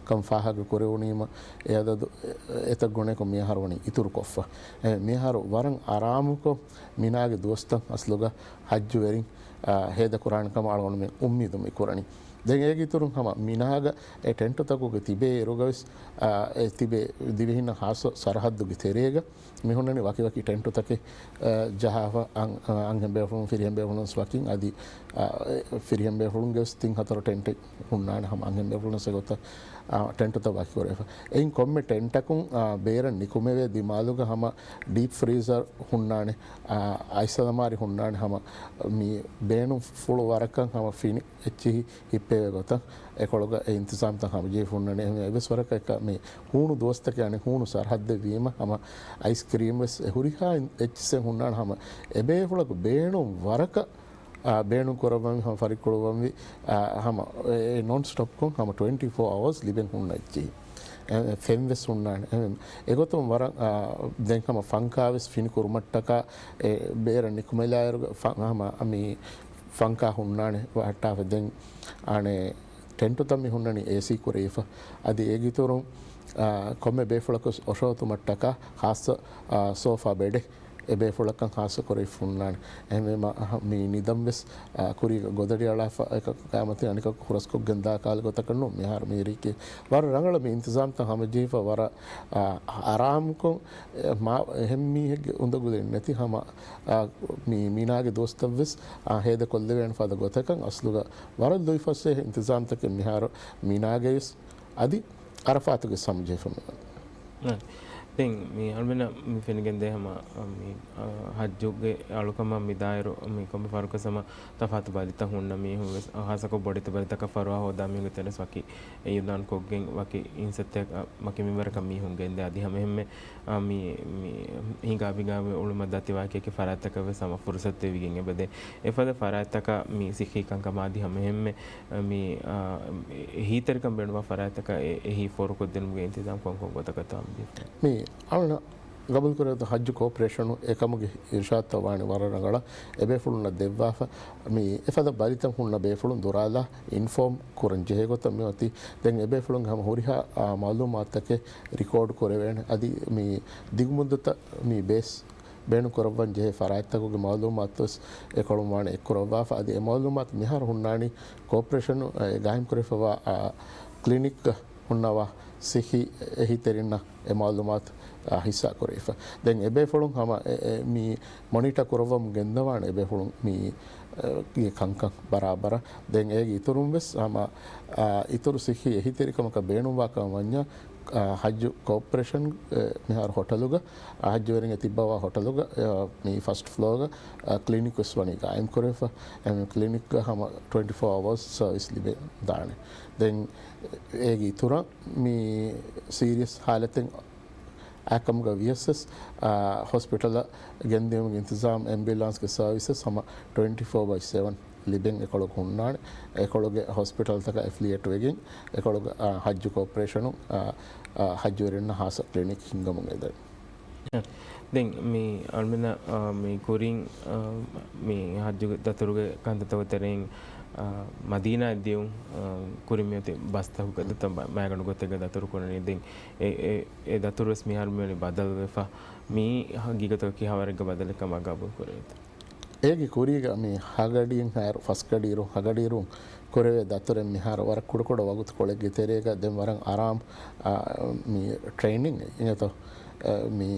ކަން ފާހަގަ ކުރެވުނީމަ، އެ އަދަދު އެ-، އެތައް ގުނައަކު މިއަހަރު ވަނީ އިތުރު ކޮށްފަ. އެ، މިއަހަރު ވަރަށް އަރާމުކޮށް މިނާގެ ދުވަސްތައް އަސްލުގަ ހައްޖުވެރިން، އާ، ހޭދަކުރާނެ ކަމަށް އަޅުގަނޑުމެން އުއްމީދު މި ކުރަނީ. ދެން އޭގެ އިތުރުން ހަމަ މިނާގަ އެ ޓެންޓުތަކުގެ ތިބޭ އިރުގަވެސް، އާ، އެ ތިބޭ ދިވެހިންނަށް ހާއްސަ ސަރަހައްދުގެ ތެރޭގަ މި ހުންނަނީ ވަކިވަކި ޓެންޓުތަކެއް، އަ، ޖަހާފަ އަން-، އަ، އަންހެން ބޭފުޅުން، ފިރިހެން ބޭފުޅުން ވެސް ވަކިން އަދި، އަ، އެ، ފިރިހެން ބޭފުޅުންގެ ވެސް ތިން ހަތަރު ޓެންޓެއް ހުންނާނެ ހަމަ އަންހެން ބޭފުޅުން ވެސް އެގޮތަށް، އަ، ޓެންޓުތައް ވަކިކުރެވިފަ. އެއިން ކޮންމެ ޓެންޓަކުން، އަ، ބޭރަށް ނިކުމެވޭ ދިމާލުގަ ހަމަ ޑީޕް ފްރީޒަރ ހުންނާނެ، އަ، އައިސް އަލަމާރި ހުންނާނެ ހަމަ މި ބޭނުންފުޅު ވަރަކަށް ހަމަ ފިނި އެއްޗިހި ހިއްޕެވޭ ގޮތަށް އެކޮޅުގަ އެ އިންތިޒާމްތައް ހަމަޖެހިފަ ހުންނަނީ. އެހެން އެއްވެސް ވަރަކަށް މި ހޫނު ދުވަސްތަކެއް އަނެއް ހޫނު ސަރަހައްދެއް ވީމަ ހަމަ އައިސްކްރީމް ވެސް އެ ހުރިހާ އެއްޗިސްއެއް ހުންނާނެ ހަމަ އެބޭފުޅަކު ބޭނުން ވަރަކަށް، އާ، ބޭނުން ކުރައްވަންވީ ހަމަ ފަރިއްކުޅުއްވަންވީ، އާ، ހަމަ އެ، އެ ނޮން ސްޓޮޕްކޮށް ހަމަ ޓްވެންޓީ ފޯ އަވަރސް ލިބެން ހުންނަ އެއްޗިހި. އެ، އެ ފެން ވެސް ހުންނާނެ. އެ، އެގޮތުން ވަރަށް، އާ، ދެން ހަމަ ފަންކާ ވެސް ފިނި ކުރުމަށްޓަކާ އެ ބޭރަށް ނިކުމެލާއިރުގަ ފަ-، ހަމަ މި ފަންކާ ހުންނާނެ ވައްޓާފަ. ދެން އަނެއް ޓެންޓުތައް މި ހުންނަނީ އޭސީ ކުރެވިފަ. އަދި އޭގެ އިތުރުން، އާ، ކޮންމެ ބޭފުޅަކު އޮށޯތުމަށްޓަކާ ހާއްސަ، އާ، ސޯފާ ބެޑެއް އެ ބޭފުޅަކަށް ހާއްސަ ކުރެވިފަ ހުންނާނެ. އެހެންވީމަ، އަހަ، މި ނިދަން ވެސް، އާ، ކުރީގަ ގޮދަޑި އަޅާފަ އެކަކު ގާމަތި އަނެކަކު ހުރަސްކޮށްގެން ދާ ކާލެ ގޮތަކަށް ނޫން. މިހާރު މީރީކީ ވަރަށް ރަނގަޅަށް މި އިންތިޒާމްތައް ހަމަޖެހިފަ ވަރަށް، އާ، އަރާމުކޮށް، އެ، މާ-، އެހެން މީހެއްގެ އުނދަގުލެއް ނެތި ހަމަ، އާ، މި މިނާގެ ދުވަސްތައް ވެސް، އާ، ހޭދަކޮށްލެވޭނެ ފަދަ ގޮތަކަށް އަސްލުގަ ވަރަށް ލުއިފަސޭހަ އިންތިޒާމްތަކެއް މިހާރު މިނާގައި ވެސް އަދި އަރަފާތުގެ ސަމްޖެހިފަ މިވަނީ. އާ، ދެން މި އަޅުމެންނަށް މި ފެނިގެންދޭ ހަމަ، މި، އާ، ހައްޖުގެ އަޅުކަމަށް މިދާއިރު މި ކޮންމެ ފަހަރަކުވެސް ހަމަ ތަފާތު ބަލިތައް ހުންނަ މީހުން ވެސް، އާ، ހާއްސަކޮށް ބޮޑެތި ބަލިތަކަށް ފަރުވާ ހޯދާ މީހުންގެ ތެރެސް ވަކި އިއުލާން ކޮށްގެން ވަކި އިންސައްތައަކަށް ވަކި މިންވަރަކަށް މީހުން ގެންދޭ. އަދި ހަމައެހެންމެ، އާ، މި، މި ހިނގާ ބިނގާވެ އުޅުމަށް ދަތިވާ އެކި އެކި ފަރާތްތަކަށް ވެސް ހަމަ ފުރުސަތު ދެވިގެން އެބަދޭ. އެފަދަ ފަރާތްތަކަށް މި ސިއްހީ ކަންކަމާ އަދި ހަމައެހެންމެ މި، އާ، އެހީތެރިކަން ބޭނުންވާ ފަރާތްތަކަށް އެ-، އެހީ ފޯރުކޮށްދިނުމުގެ އިންތިޒާމް ކޮންކޮން ގޮތަކަށް ތާމަދީފަ؟ މި އަޅުނަ ގަބޫލުކުރެވޭތޯ ހައްޖު ކޯޕަރޭޝަނު އެކަމުގެ އިރުޝާދުތައް ވާނެ ވަރަށް ރަނގަޅަށް އެބޭފުޅުންނަށް ދެއްވާފަ. މި އެފަދަ ބަލިތައް ހުންނަ ބޭފުޅުން ދުރާލާ އިންފޯމް ކުރަން ޖެހޭ ގޮތަށް މިއޮތީ. ދެން އެބޭފުޅުންގެ ހަމަ ހުރިހާ، އާ، މައުލޫމާތުތަކެއް ރިކޯޑް ކުރެވޭނެ. އަދި މި ދިގުމުއްދަތަށް މި ބޭސް ބޭނުން ކުރައްވަން ޖެހޭ ފަރާތްތަކުގެ މައުލޫމާތުވެސް އެކޮޅުން ވާނެ އެއްކުރައްވާފަ. އަދި އެ މައުލޫމާތު މިހާރު ހުންނާނީ ކޯޕަރޭޝަނު، އެ، ގާއިމްކުރެފަވާ، އާ، ކްލިނިކްގަ ހުންނަވާ ސިއްހީ އެހީތެރިންނަށް އެ މައުލޫމާތު، އާ، ހިއްސާ ކުރެވިފަ. ދެން އެބޭފުޅުން ހަމަ އެ، އެ، މި މޮނިޓަ ކުރައްވަމުން ގެންދަވާނެ އެބޭފުޅުން މި، އެ، ގެ ކަންކަން ބަރާބަރަށް. ދެން އޭގެ އިތުރުން ވެސް ހަމަ، އާ، އިތުރު ސިއްހީ އެހީތެރިކަމަކަށް ބޭނުންވާކަމަށް ވަންޏާ، އާ، ހައްޖު ކޯޕަރޭޝަން، އެ، މިހާރު ހޮޓަލުގަ، އާ، ހައްޖުވެރިން ތިއްބަވާ ހޮޓަލުގަ، އާ، މި ފަސްޓް ފްލޯގަ، އާ، ކްލިނިކް ވެސް ވަނީ ގާއިމް ކުރެވިފަ. އެ ކްލިނިކްގަ ހަމަ ޓްވެންޓީ ފޯ އަވަރސް ސަރވިސް ލިބެ ދާނެ. ދެން އޭގެ އިތުރަށް މި ސީރިއަސް ހާލަތެއް އާކަމުގަ ވިޔަސް، އާ، ހޮސްޕިޓަލަށް ގެންދިޔުމުގެ އިންތިޒާމް، އެމްބިއުލާންސްގެ ސަރވިސަސް ހަމަ ޓްވެންޓީ ފޯ ބައި ސެވަން ލިބެން އެކޮޅުގަ ހުންނާނެ. އެކޮޅުގެ ހޮސްޕިޓަލްތަކަށް އެފިލިއޭޓް ވެގެން އެކޮޅުގަ، އާ، ހައްޖު ކޯޕަރޭޝަނުން، އާ، އާ، ހައްޖުވެރިންނަށް ހާއްސަ ކްލިނިކް ހިންގަމުން އެދެން. ދެން މި އަޅުމެންނަށް، އާ، މި ކުރިން، އާ، މި ހައްޖުގެ ދަތުރުގެ ކަންތައްތަކުގެ ތެރެއިން، އާ، މަދީނާއަށް ދިޔުން، އާ، ކުރިން މިއޮތީ ބަސްތަކުގެ ދަތުރު މައިގަނޑު ގޮތެއްގަ ދަތުރު ކުރަނީ. ދެން އެ، އެ، އެ ދަތުރު ވެސް މިހާރު މިވަނީ ބަދަލުވެފަ. މީ ހަގީގަތަކަށް ކިހާވަރެއްގެ ބަދަލެއް ކަމަށް ގަބޫލު ކުރެވޭތޯ؟ އޭގެ ކުރީގަ މި ހަގަޑިއިރު، ހަގަޑިއިރު، ފަސްގަޑިއިރު ކުރެވޭ ދަތުރެއް މިހާރު ވަރަށް ކުޑަކުޑަ ވަގުތުކޮޅެއްގެ ތެރޭގަ ދެން ވަރަށް އަރާމް، އާ، މި ޓްރެއިނިން އިނގޭތޯ، އާ، މި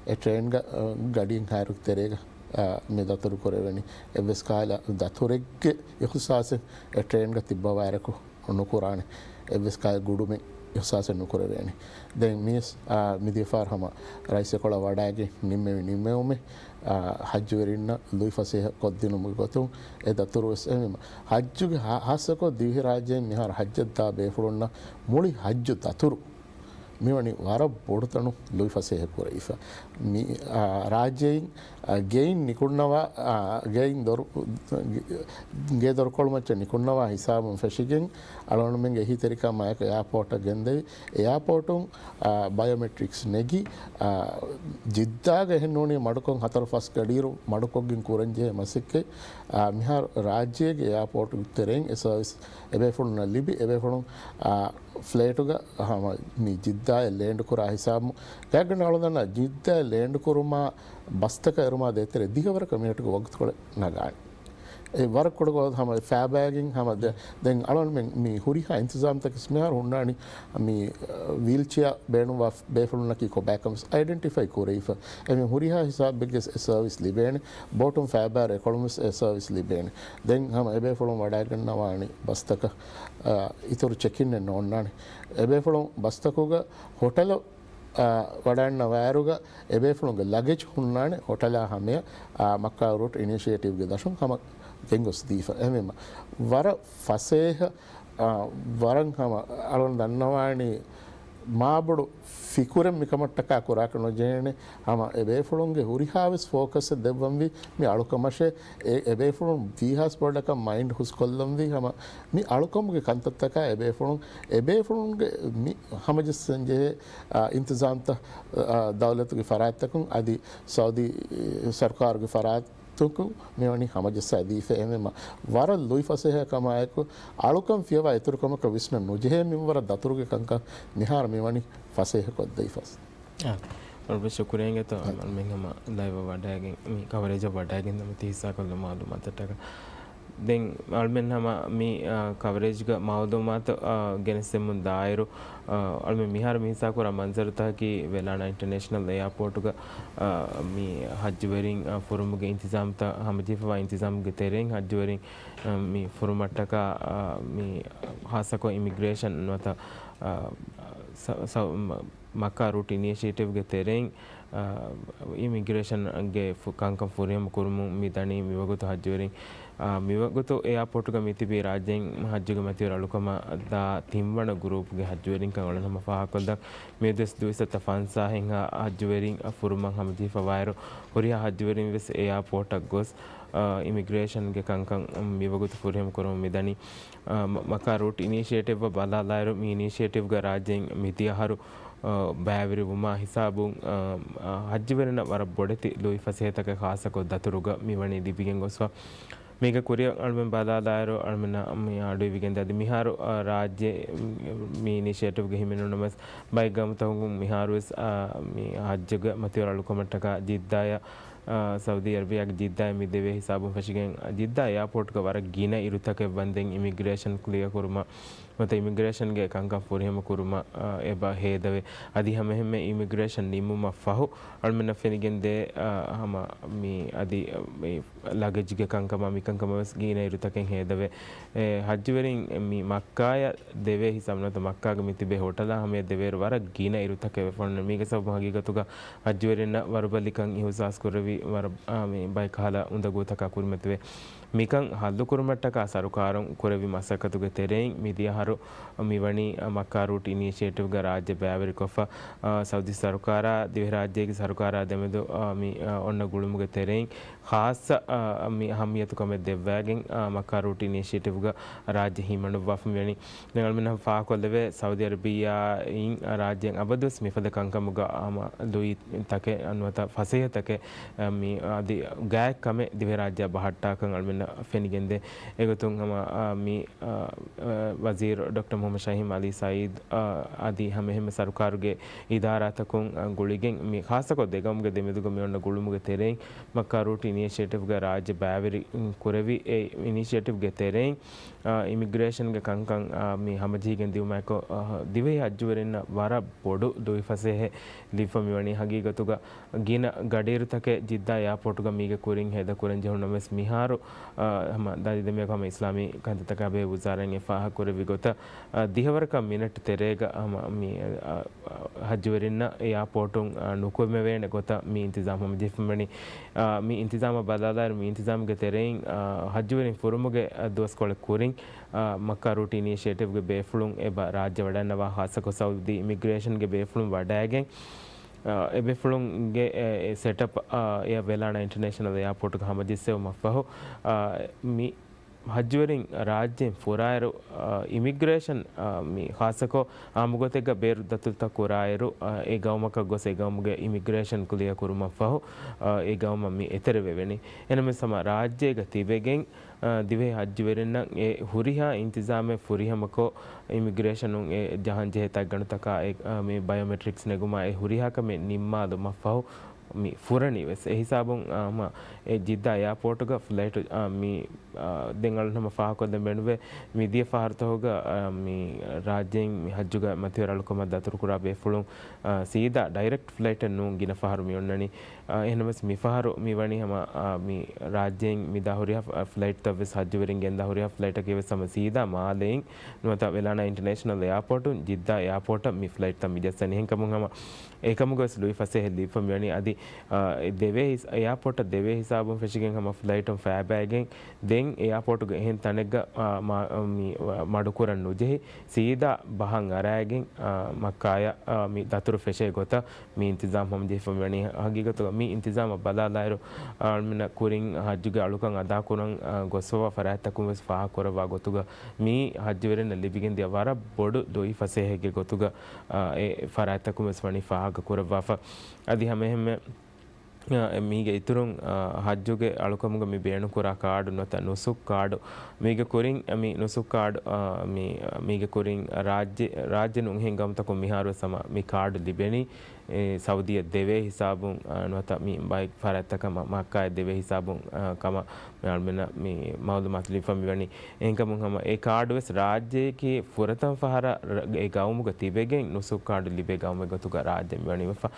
އެ ޓްރެއިންގަ، އާ، ގަޑިއިރު ތެރޭގަ، އާ، މި ދަތުރު ކުރެވެނީ. އެއްވެސް ކަހަލަ ދަތުރެއްގެ އިހުސާސެއް އެ ޓްރެއިންގަ ތިއްބަވާއިރަކު ނުކުރާނެ. އެއްވެސް ކަހަލަ ގުޑުމެއް އިހުސާސެއް ނުކުރެވޭނެ. ދެން މިޔަސް، އާ، މިދިޔަފާރު ހަމަ ރައީސް އެކޮޅަށް ވަޑައިގެން ނިންމެވި ނިންމެވުމެއް، އާ، ހައްޖުވެރިންނަށް ލުއިފަސޭހަ ކޮށްދިނުމުގެ ގޮތުން އެ ދަތުރު ވެސް އެހެންވީމަ، ހައްޖުގެ ހާ-، ހާއްސަކޮށް ދިވެހިރާއްޖެއިން މިހާރު ހައްޖަށްދާ ބޭފުޅުންނަށް މުޅި ހައްޖު ދަތުރު މިވަނީ ވަރަށް ބޮޑު ތަނު ލުއިފަސޭހަ ކުރެވިފަ. މި، އާ، ރާއްޖެއިން، އާ، ގެއިން ނިކުންނަވާ، އާ، ގެއިން ދޮރު-، ގޭ ދޮރުކޮޅުމައްޗަށް ނިކުންނަވާ ހިސާބުން ފެށިގެން، އަޅުގަނޑުމެންގެ އެހީތެރިކަމާއެކު އެއާޕޯޓަށް ގެންދެވި. އެއާޕޯޓުން، އާ، ބަޔޮމެޓްރިކްސް ނެގި، އާ، ޖިއްދާގަ އެހެން ނޫނީ މަޑުކޮށް ހަތަރު ފަސް ގަޑިއިރު މަޑުކޮށްގެން ކުރަންޖެހޭ މަސައްކަތް، އާ، މިހާރު ރާއްޖޭގެ އެއާޕޯޓުގެ ތެރެއިން އެ ސަރވިސް އެބޭފުޅުންނަށް ލިބި، އެބޭފުޅުން، އާ، ފްލައިޓުގަ ހަމަ މި ޖިއްދާއަށް ލޭންޑް ކުރާ ހިސާބު، ގާތްގަނޑަކަށް އަޅުގަނޑަށް ޖިއްދާއަށް ލޭންޑް ކުރުމާ ބަސްތަކަށް އެރުމާ ދޭތެރޭ ދިހަވަރަކަށް މިނެޓުގެ ވަގުތުކޮޅެއް ނަގާނެ. އެ ވަރަށް ކުޑަކޮށް ހަމަ ފޭބާގެން ހަމަ ދެ-، ދެން އަޅުގަނޑުމެން މި ހުރިހާ އިންތިޒާމްތަކެސް މިހާރު ހުންނާނީ މި، އަ، ވީލްޗެއާ ބޭނުންވާ ބޭފުޅުންނަކީ ކޮބާކަން ވެސް އައިޑެންޓިފައި ކުރެވިފަ. އެމީ ހުރިހާ ހިސާބެއްގެ އެ ސަރވިސް ލިބޭނެ. ބޯޓުން ފޭބާއިރު އެކޮޅުން ވެސް އެ ސަރވިސް ލިބޭނެ. ދެން ހަމަ އެބޭފުޅުން ވަޑައިގަންނަވާނީ ބަސްތަކަށް، އަ، އިތުރު ޗެކިންއެއް ނޯންނާނެ. އެބޭފުޅުން ބަސްތަކުގަ ހޮޓަލު އާ، ވަޑައިގަންނަވާއިރުގަ އެބޭފުޅުންގެ ލަގެޖް ހުންނާނެ ހޮޓަލާ ހަމަޔަށް، އާ، މައްކާ ރޫޓް އިނިޝިއޭޓިވްގެ ދަށުން ހަމަ ގެންގޮސް ދީފަ. އެހެންވީމަ، ވަރަށް ފަސޭހަ، އާ، ވަރަށް ހަމަ އަޅުން ދަންނަވާނީ މާބޮޑު ފިކުރެއް މިކަމަށްޓަކާ ކުރާކަށް ނުޖެހޭނެ. ހަމަ އެބޭފުޅުންގެ ހުރިހާވެސް ފޯކަސްއެއް ދެއްވަންވީ މި އަޅުކަމަށޭ. އެ، އެބޭފުޅުން ވީހާސް ބޮޑަކަށް މައިންޑް ހުސްކޮށްލަންވީ ހަމަ މި އަޅުކަމުގެ ކަންތައްތަކާ އެބޭފުޅުން، އެބޭފުޅުންގެ މި ހަމަޖައްސަންޖެހޭ، އާ، އިންތިޒާމްތައް، އާ، ދައުލަތުގެ ފަރާތްތަކުން އަދި ސައުދީ ސަރުކާރުގެ ފަރާތްތަކުން މިވަނީ ހަމަޖައްސާދީފަ. އެހެންވީމަ، ވަރަށް ލުއިފަސޭހަ ކަމާއެކު، އަޅުކަން ފިޔަވާ އިތުރު ކަމަކަށް ވިސްނަން ނުޖެހޭ މިންވަރަށް ދަތުރުގެ ކަންކަން މިހާރު މިވަނީ ފަސޭހަކޮށްދީފަ. އާ، ވަރަށް ބޮޑަށް ޝުކުރިއްޔާ އިނގޭތޯ، އަޅުމެން ހަމަ ލައިވަށް ވަޑައިގެން މި ކަވަރޭޖަށް ވަޑައިގެން ނަމަ ތި ހިއްސާކޮށްލި މައުލޫމާތަށްޓަކައި. ދެން އަޅުމެން ހަމަ މި، އާ، ކަވަރޭޖްގަ މައުލޫމާތު، އާ، ގެނެސްދެމުން ދާއިރު، އާ، އަޅުމެން މިހާރު މި ހިއްސާކުރާ މަންޒަރުތަކަކީ ވެލާނާ އިންޓަރނޭޝަނަލް އެއާޕޯޓުގަ، އާ، މި ހައްޖުވެރިން، އާ، ފުރުމުގެ އިންތިޒާމްތައް ހަމަޖެހިފަވާ އިންތިޒާމްގެ ތެރެއިން ހައްޖުވެރިން، އާ، މި ފުރުމަށްޓަކާ، އާ، މި ހާއްސަކޮށް އިމިގްރޭޝަން ނުވަތަ، އާ، ސަ-، ސަ-، މަ-، މައްކާ ރޫޓް އިނިޝިއޭޓިވްގެ ތެރެއިން، އާ، އިމިގްރޭޝަންގެ ފު-، ކަންކަން ފުރިހަމަ ކުރުމުން މި ދަނީ މިވަގުތު ހައްޖުވެރިން، އާ، މިވަގުތު އެއާޕޯޓުގަ މިތިބީ ރާއްޖެއިން ހައްޖުގެ މަތިވެރި އަޅުކަމަށް ދާ ތިންވަނަ ގްރޫޕްގެ ހައްޖުވެރިންކަން އަޅުން ހަމަ ފާހަގަކޮށްލަން. މިއަދުވެސް ދުވިސައްތަ ފަންސާހެއްހާ ހައްޖުވެރިން ފުރުމަށް ހަމަޖެހިފަވާއިރު، ހުރިހާ ހައްޖުވެރިން ވެސް އެއާޕޯޓަށް ގޮސް، އިމިގްރޭޝަންގެ ކަންކަން މިވަގުތު ފުރިހަމަ ކުރަމުން މިދަނީ. މައްކާ ރޫޓް އިނީޝިއޭޓިވްއަށް ބަލާލާއިރު، މި އިނީޝިއޭޓިވްގަ ރާއްޖޭން މިދިޔަ އަހަރު ބައިވެރިވުމާ ހިސާބުން، ހައްޖުވެރިންނަށް ވަރަށް ބޮޑެތި ލުއިފަސޭހަތަކެއް ޚާއްޞަކޮށް ދަތުރުގަ މިވަނީ ލިބިގެން ގޮސްފަ. މީގެ ކުރިއަށް އަޅުމެން ބަލާލާއިރު، އަޅުމެންނަށް މި އަޑުއިވިގެންދާ އަދި މިހާރު، ރާއްޖެ މި އިނީޝިއޭޓިވްގެ ހިމެނުނަމަސް ބައެއް ގައުމުތަކުން މިހާރުވެސް، މި ހައްޖުގެ މަތިވެރި އަޅުކަމަށްޓަކާ ޖިއްދާޔަށް، ސައުދީ އަރަބިޔާގެ ޖިއްދާއަށް މި ދެވޭ ހިސާބުން ފެށިގެން، ޖިއްދާ އެއާޕޯޓްގަ ވަރަށް ގިނަ އިރުތަކެއް ވަންދެން އިމިގްރޭޝަން ކްލިއަރ ކުރުމަށް ނުވަތަ އިމިގްރޭޝަންގެ ކަންކަން ފުރިހަމަ ކުރުމަށް، އާ، އެބަ ހޭދަވޭ. އަދި ހަމައެހެންމެ އިމިގްރޭޝަން ނިމުމަށް ފަހު އަޅުމެންނަށް ފެނިގެންދޭ، އާ، ހަމަ މި އަދި މި ލަގެޖްގެ ކަންކަމާ މިކަންކަމަށް ވެސް ގިނަ އިރުތަކެއް ހޭދަވޭ. އެ، ހައްޖުވެރިން މި މައްކާޔަށް ދެވޭ ހިސާބުން ނުވަތަ މައްކާގެ މި ތިބޭ ހޮޓަލާ ހަމަޔަށް ދެވޭއިރު ވަރަށް ގިނަ އިރުތަކެއް ވެފަ އޮންނަ. މީގެ ސަބަބުން ހަގީގަތުގަ ހައްޖުވެރިންނަށް ވަރުބަލިކަން އިހުސާސް ކުރެވި ވަރަށް، އާ، މި ބައެއް ކަހަލަ އުނދަގޫތަކާ ކުރިމަތިވޭ. މިކަން ހައްލުކުރުމަށްޓަކާ ސަރުކާރުން ކުރެއްވި މަސައްކަތުގެ ތެރެއިން މިދިޔަ އަހަރު މިވަނީ މައްކާ ރޫޓް އިނީޝިއޭޓިވްގަ ރާއްޖެ ބައިވެރިކޮށްފަ، ސައުދީ ސަރުކާރާ ދިވެހިރާއްޖޭގެ ސަރުކާރާ ދެމެދު މި އޮންނަ ގުޅުމުގެ ތެރެއިން ޚާއްޞަ މި އަހައްމިޔަތުކަމެއް ދެއްވައިގެން މައްކާ ރޫޓް އިނީޝިއޭޓިވްގަ ރާއްޖެ ހިމަނުއްވާފަ މިވަނީ. ދެން އަޅުމެންނަށް ފާހަގަކޮށްލެވޭ، ސައުދީ އަރަބިއްޔާއިން ރާއްޖޭން އަބަދުވެސް މިފަދަ ކަންކަމުގަ ހަމަ ލުއިތަކެއް ނުވަތަ ފަސޭހަތަކެއް، މި އަދި ގާތްކަމެއް ދިވެހިރާއްޖެއަށް ބަހައްޓާކަން އަޅުމެންނަށް ފެނިގެންދޭ. އެގޮތުން ހަމަ، އާ، މި، އާ، ވަޒީރު ޑޮކްޓަރ މުހައްމަދު ޝަހީމް އަލީ ސައީދު، އާ، އަދި ހަމައެހެންމެ ސަރުކާރުގެ އިދާރާތަކުން، އާ، ގުޅިގެން މި ޚާއްޞަކޮށް ދެގައުމުގެ ދެމެދުގަ މި އޮންނަ ގުޅުމުގެ ތެރެއިން މައްކާ ރޫޓް އިނީޝިއޭޓިވްގަ ރާއްޖެ ބައިވެރި ކުރެވި އެ އިނީޝިއޭޓިވްގެ ތެރެއިން އާ، އިމިގްރޭޝަންގެ ކަންކަން، އާ، މި ހަމަޖެހިގެން ދިއުމާއެކު، އާ، ދިވެހި ހައްޖުވެރިންނަށް ވަރަށް ބޮޑު ލުއިފަސޭހައެއް ލިބިފަ މިވަނީ. ހަގީގަތުގަ ގިނަ ގަޑިއިރުތަކެއް ޖިއްދާ އެއާޕޯޓުގަ މީގެ ކުރިން ހޭދަކުރަން ޖެހުނަމަވެސް މިހާރު، އާ، ހަމަ ދަނޑި ދެމިޔަކު ހަމަ އިސްލާމީ ކަންތައްތަކާ ބެހޭ ވުޒާރާއިން އެ ފާހަގަކުރެއްވި ގޮތަށް، އާ، ދިހަވަރަކަށް މިނެޓް ތެރޭގަ ހަމަ މި، އާ، ހައްޖުވެރިންނަށް އެއާޕޯޓުން، އާ، ނުކުމެވޭނެ ގޮތަށް މި އިންތިޒާމް ހަމަޖެހިފަ މިވަނީ. އާ، މި އިންތިޒާމަށް ބަލާލާއިރު، މި އިންތިޒާމްގެ ތެރެއިން، އާ، ހައްޖުވެރިން ފުރުމުގެ، އާ، ދުވަސްކޮޅެއް ކުރިން، އާ، މައްކާ ރޫޓް އިނީޝިއޭޓިވްގެ ބޭފުޅުން އެބަ ރާއްޖެ ވަޑައިންނަވާ، ޚާއްޞަކޮށް ސައުދީ އިމިގްރޭޝަންގެ ބޭފުޅުން ވަޑައިގެން، އާ، އެ ބޭފުޅުންގެ އެ، އެ ސެޓަޕް، އާ، އެއަށް ވެލާނާ އިންޓަރނޭޝަނަލް އެއާޕޯޓުގަ ހަމަޖެއްސެވުމަށްފަހު، އާ، މި ހައްޖުވެރިން ރާއްޖޭން ފުރާއިރު، އާ، އިމިގްރޭޝަން، އާ، މި ޚާއްޞަކޮށް އާއްމުގޮތެއްގަ ބޭރު ދަތުރުތައް ކުރާއިރު، އާ، އެ ގައުމަކަށް ގޮސް އެ ގައުމުގެ އިމިގްރޭޝަން ކްލިއަރ ކުރުމަށްފަހު، އާ، އެ ގައުމަށް މި އެތެރެވެވެނީ. އެހެންނަމަވެސް ހަމަ ރާއްޖޭގަ ތިބެގެން، އާ، ދިވެހި ހައްޖުވެރިންނަށް އެ ހުރިހާ އިންތިޒާމެއް ފުރިހަމަކޮށް، އިމިގްރޭޝަނުން އެ ޖަހަންޖެހޭ ތަތްގަނޑުތަކާ އެ، އާ، މި ބަޔޮމެޓްރިކްސް ނެގުމާ އެ ހުރިހާ ކަމެއް ނިންމާލުމަށްފަހު، މި ފުރަނީ ވެސް. އެހިސާބުން، އާ، ހަމަ އެ ޖިއްދާ އެއާޕޯޓުގަ ފްލައިޓު، އާ، މި، އާ، ދެން އަޅުން ހަމަ ފާހަގަކޮށްލަން ބޭނުންވޭ، މިދިޔަ ފަހަރުތަކުގަ، އާ، މި ރާއްޖޭން މި ހައްޖުގަ މަތިވެރި އަޅުކަމަށް ދަތުރުކުރާ ބޭފުޅުން، އާ، ސީދާ ޑައިރެކްޓް ފްލައިޓެއް ނޫން ގިނަ ފަހަރު މި އޮންނަނީ. އާ، އެހެންނަމަވެސް މިފަހަރު މިވަނީ ހަމަ، އާ، މި ރާއްޖޭން މިދާ ހުރިހާ ފް-، ފްލައިޓްތައް ވެސް ހައްޖުވެރިން ގެންދާ ހުރިހާ ފްލައިޓަކީ ވެސް ހަމަ ސީދާ މާލެއިން ނުވަތަ ވެލާނާ އިންޓަރނޭޝަނަލް އެއާޕޯޓުން ޖިއްދާ އެއާޕޯޓަށް މި ފްލައިޓްތައް މި ޖައްސަނީ. އެހެންކަމުން ހަމަ އެކަމުގަވެސް ލުއިފަސޭހަ ލިބިފަ މިވަނީ އަދި، އާ، ދެވޭ ހިސް-، އެއާޕޯޓަށް ދެވޭ ހިސާބުން ފެށިގެން ހަމަ ފްލައިޓުން ފައިބައިގެން ދެން އެއާޕޯޓުގެ އެހެން ތަނެއްގަ، އާ، މަ-، މި، މަޑުކުރަން ނުޖެހި، ސީދާ ބަހަށް އަރާގެން، އާ، މައްކާޔަށް، އާ، މި ދަތުރު ފެށޭ ގޮތަށް މި އިންތިޒާމް ހަމަޖެހިފަ މިވަނީ. ހަގީގަތުގަ މި އިންތިޒާމަށް ބަލާލާއިރު، އާ، އަޅުމެންނަށް ކުރިން ހައްޖުގެ އަޅުކަން އަދާކުރަން، އާ، ގޮސްފަވާ ފަރާތްތަކުން ވެސް ފާހަގަކުރައްވާ ގޮތުގަ މި ހައްޖުވެރިންނަށް ލިބިގެންދިޔަ ވަރަށް ބޮޑު ލުއިފަސޭހައެއްގެ ގޮތުގަ، އާ، އެ ފަރާތްތަކުން ވެސް ވަނީ ފާހަގަކުރައްވާފަ. އަދި ހަމައެހެންމެ އާ، މީގެ އިތުރުން، އާ، ހައްޖުގެ އަޅުކަމުގަ މި ބޭނުންކުރާ ކާޑު ނުވަތަ ނުސުކް ކާޑު. މީގެ ކުރިން، މި ނުސުކް ކާޑު، އާ، މި، މީގެ ކުރިން ރާއްޖެ، ރާއްޖެ ނޫން އެހެން ގައުމުތަކުން މިހާރުވެސް ހަމަ މި ކާޑު ލިބެނީ، އެ، ސައުދީއަށް ދެވޭ ހިސާބުން، އާ، ނުވަތަ މި ބައެއް ފަރާތްތަކަށް މަ-، މައްކާއަށް ދެވޭ ހިސާބުން، އާ، ކަމަށް މި އަޅުމެންނަށް މި މައުލޫމާތު ލިބިފަ މިވަނީ. އެހެންކަމުން ހަމަ އެ ކާޑުވެސް ރާއްޖެއަކީ ފުރަތަމަ ފަހަރަށް ރަ-، އެ ގައުމުގަ ތިބެގެން ނުސުކް ކާޑު ލިބޭ ގައުމެއް ގޮތުގަ ރާއްޖެ މިވަނީ ވެފަ.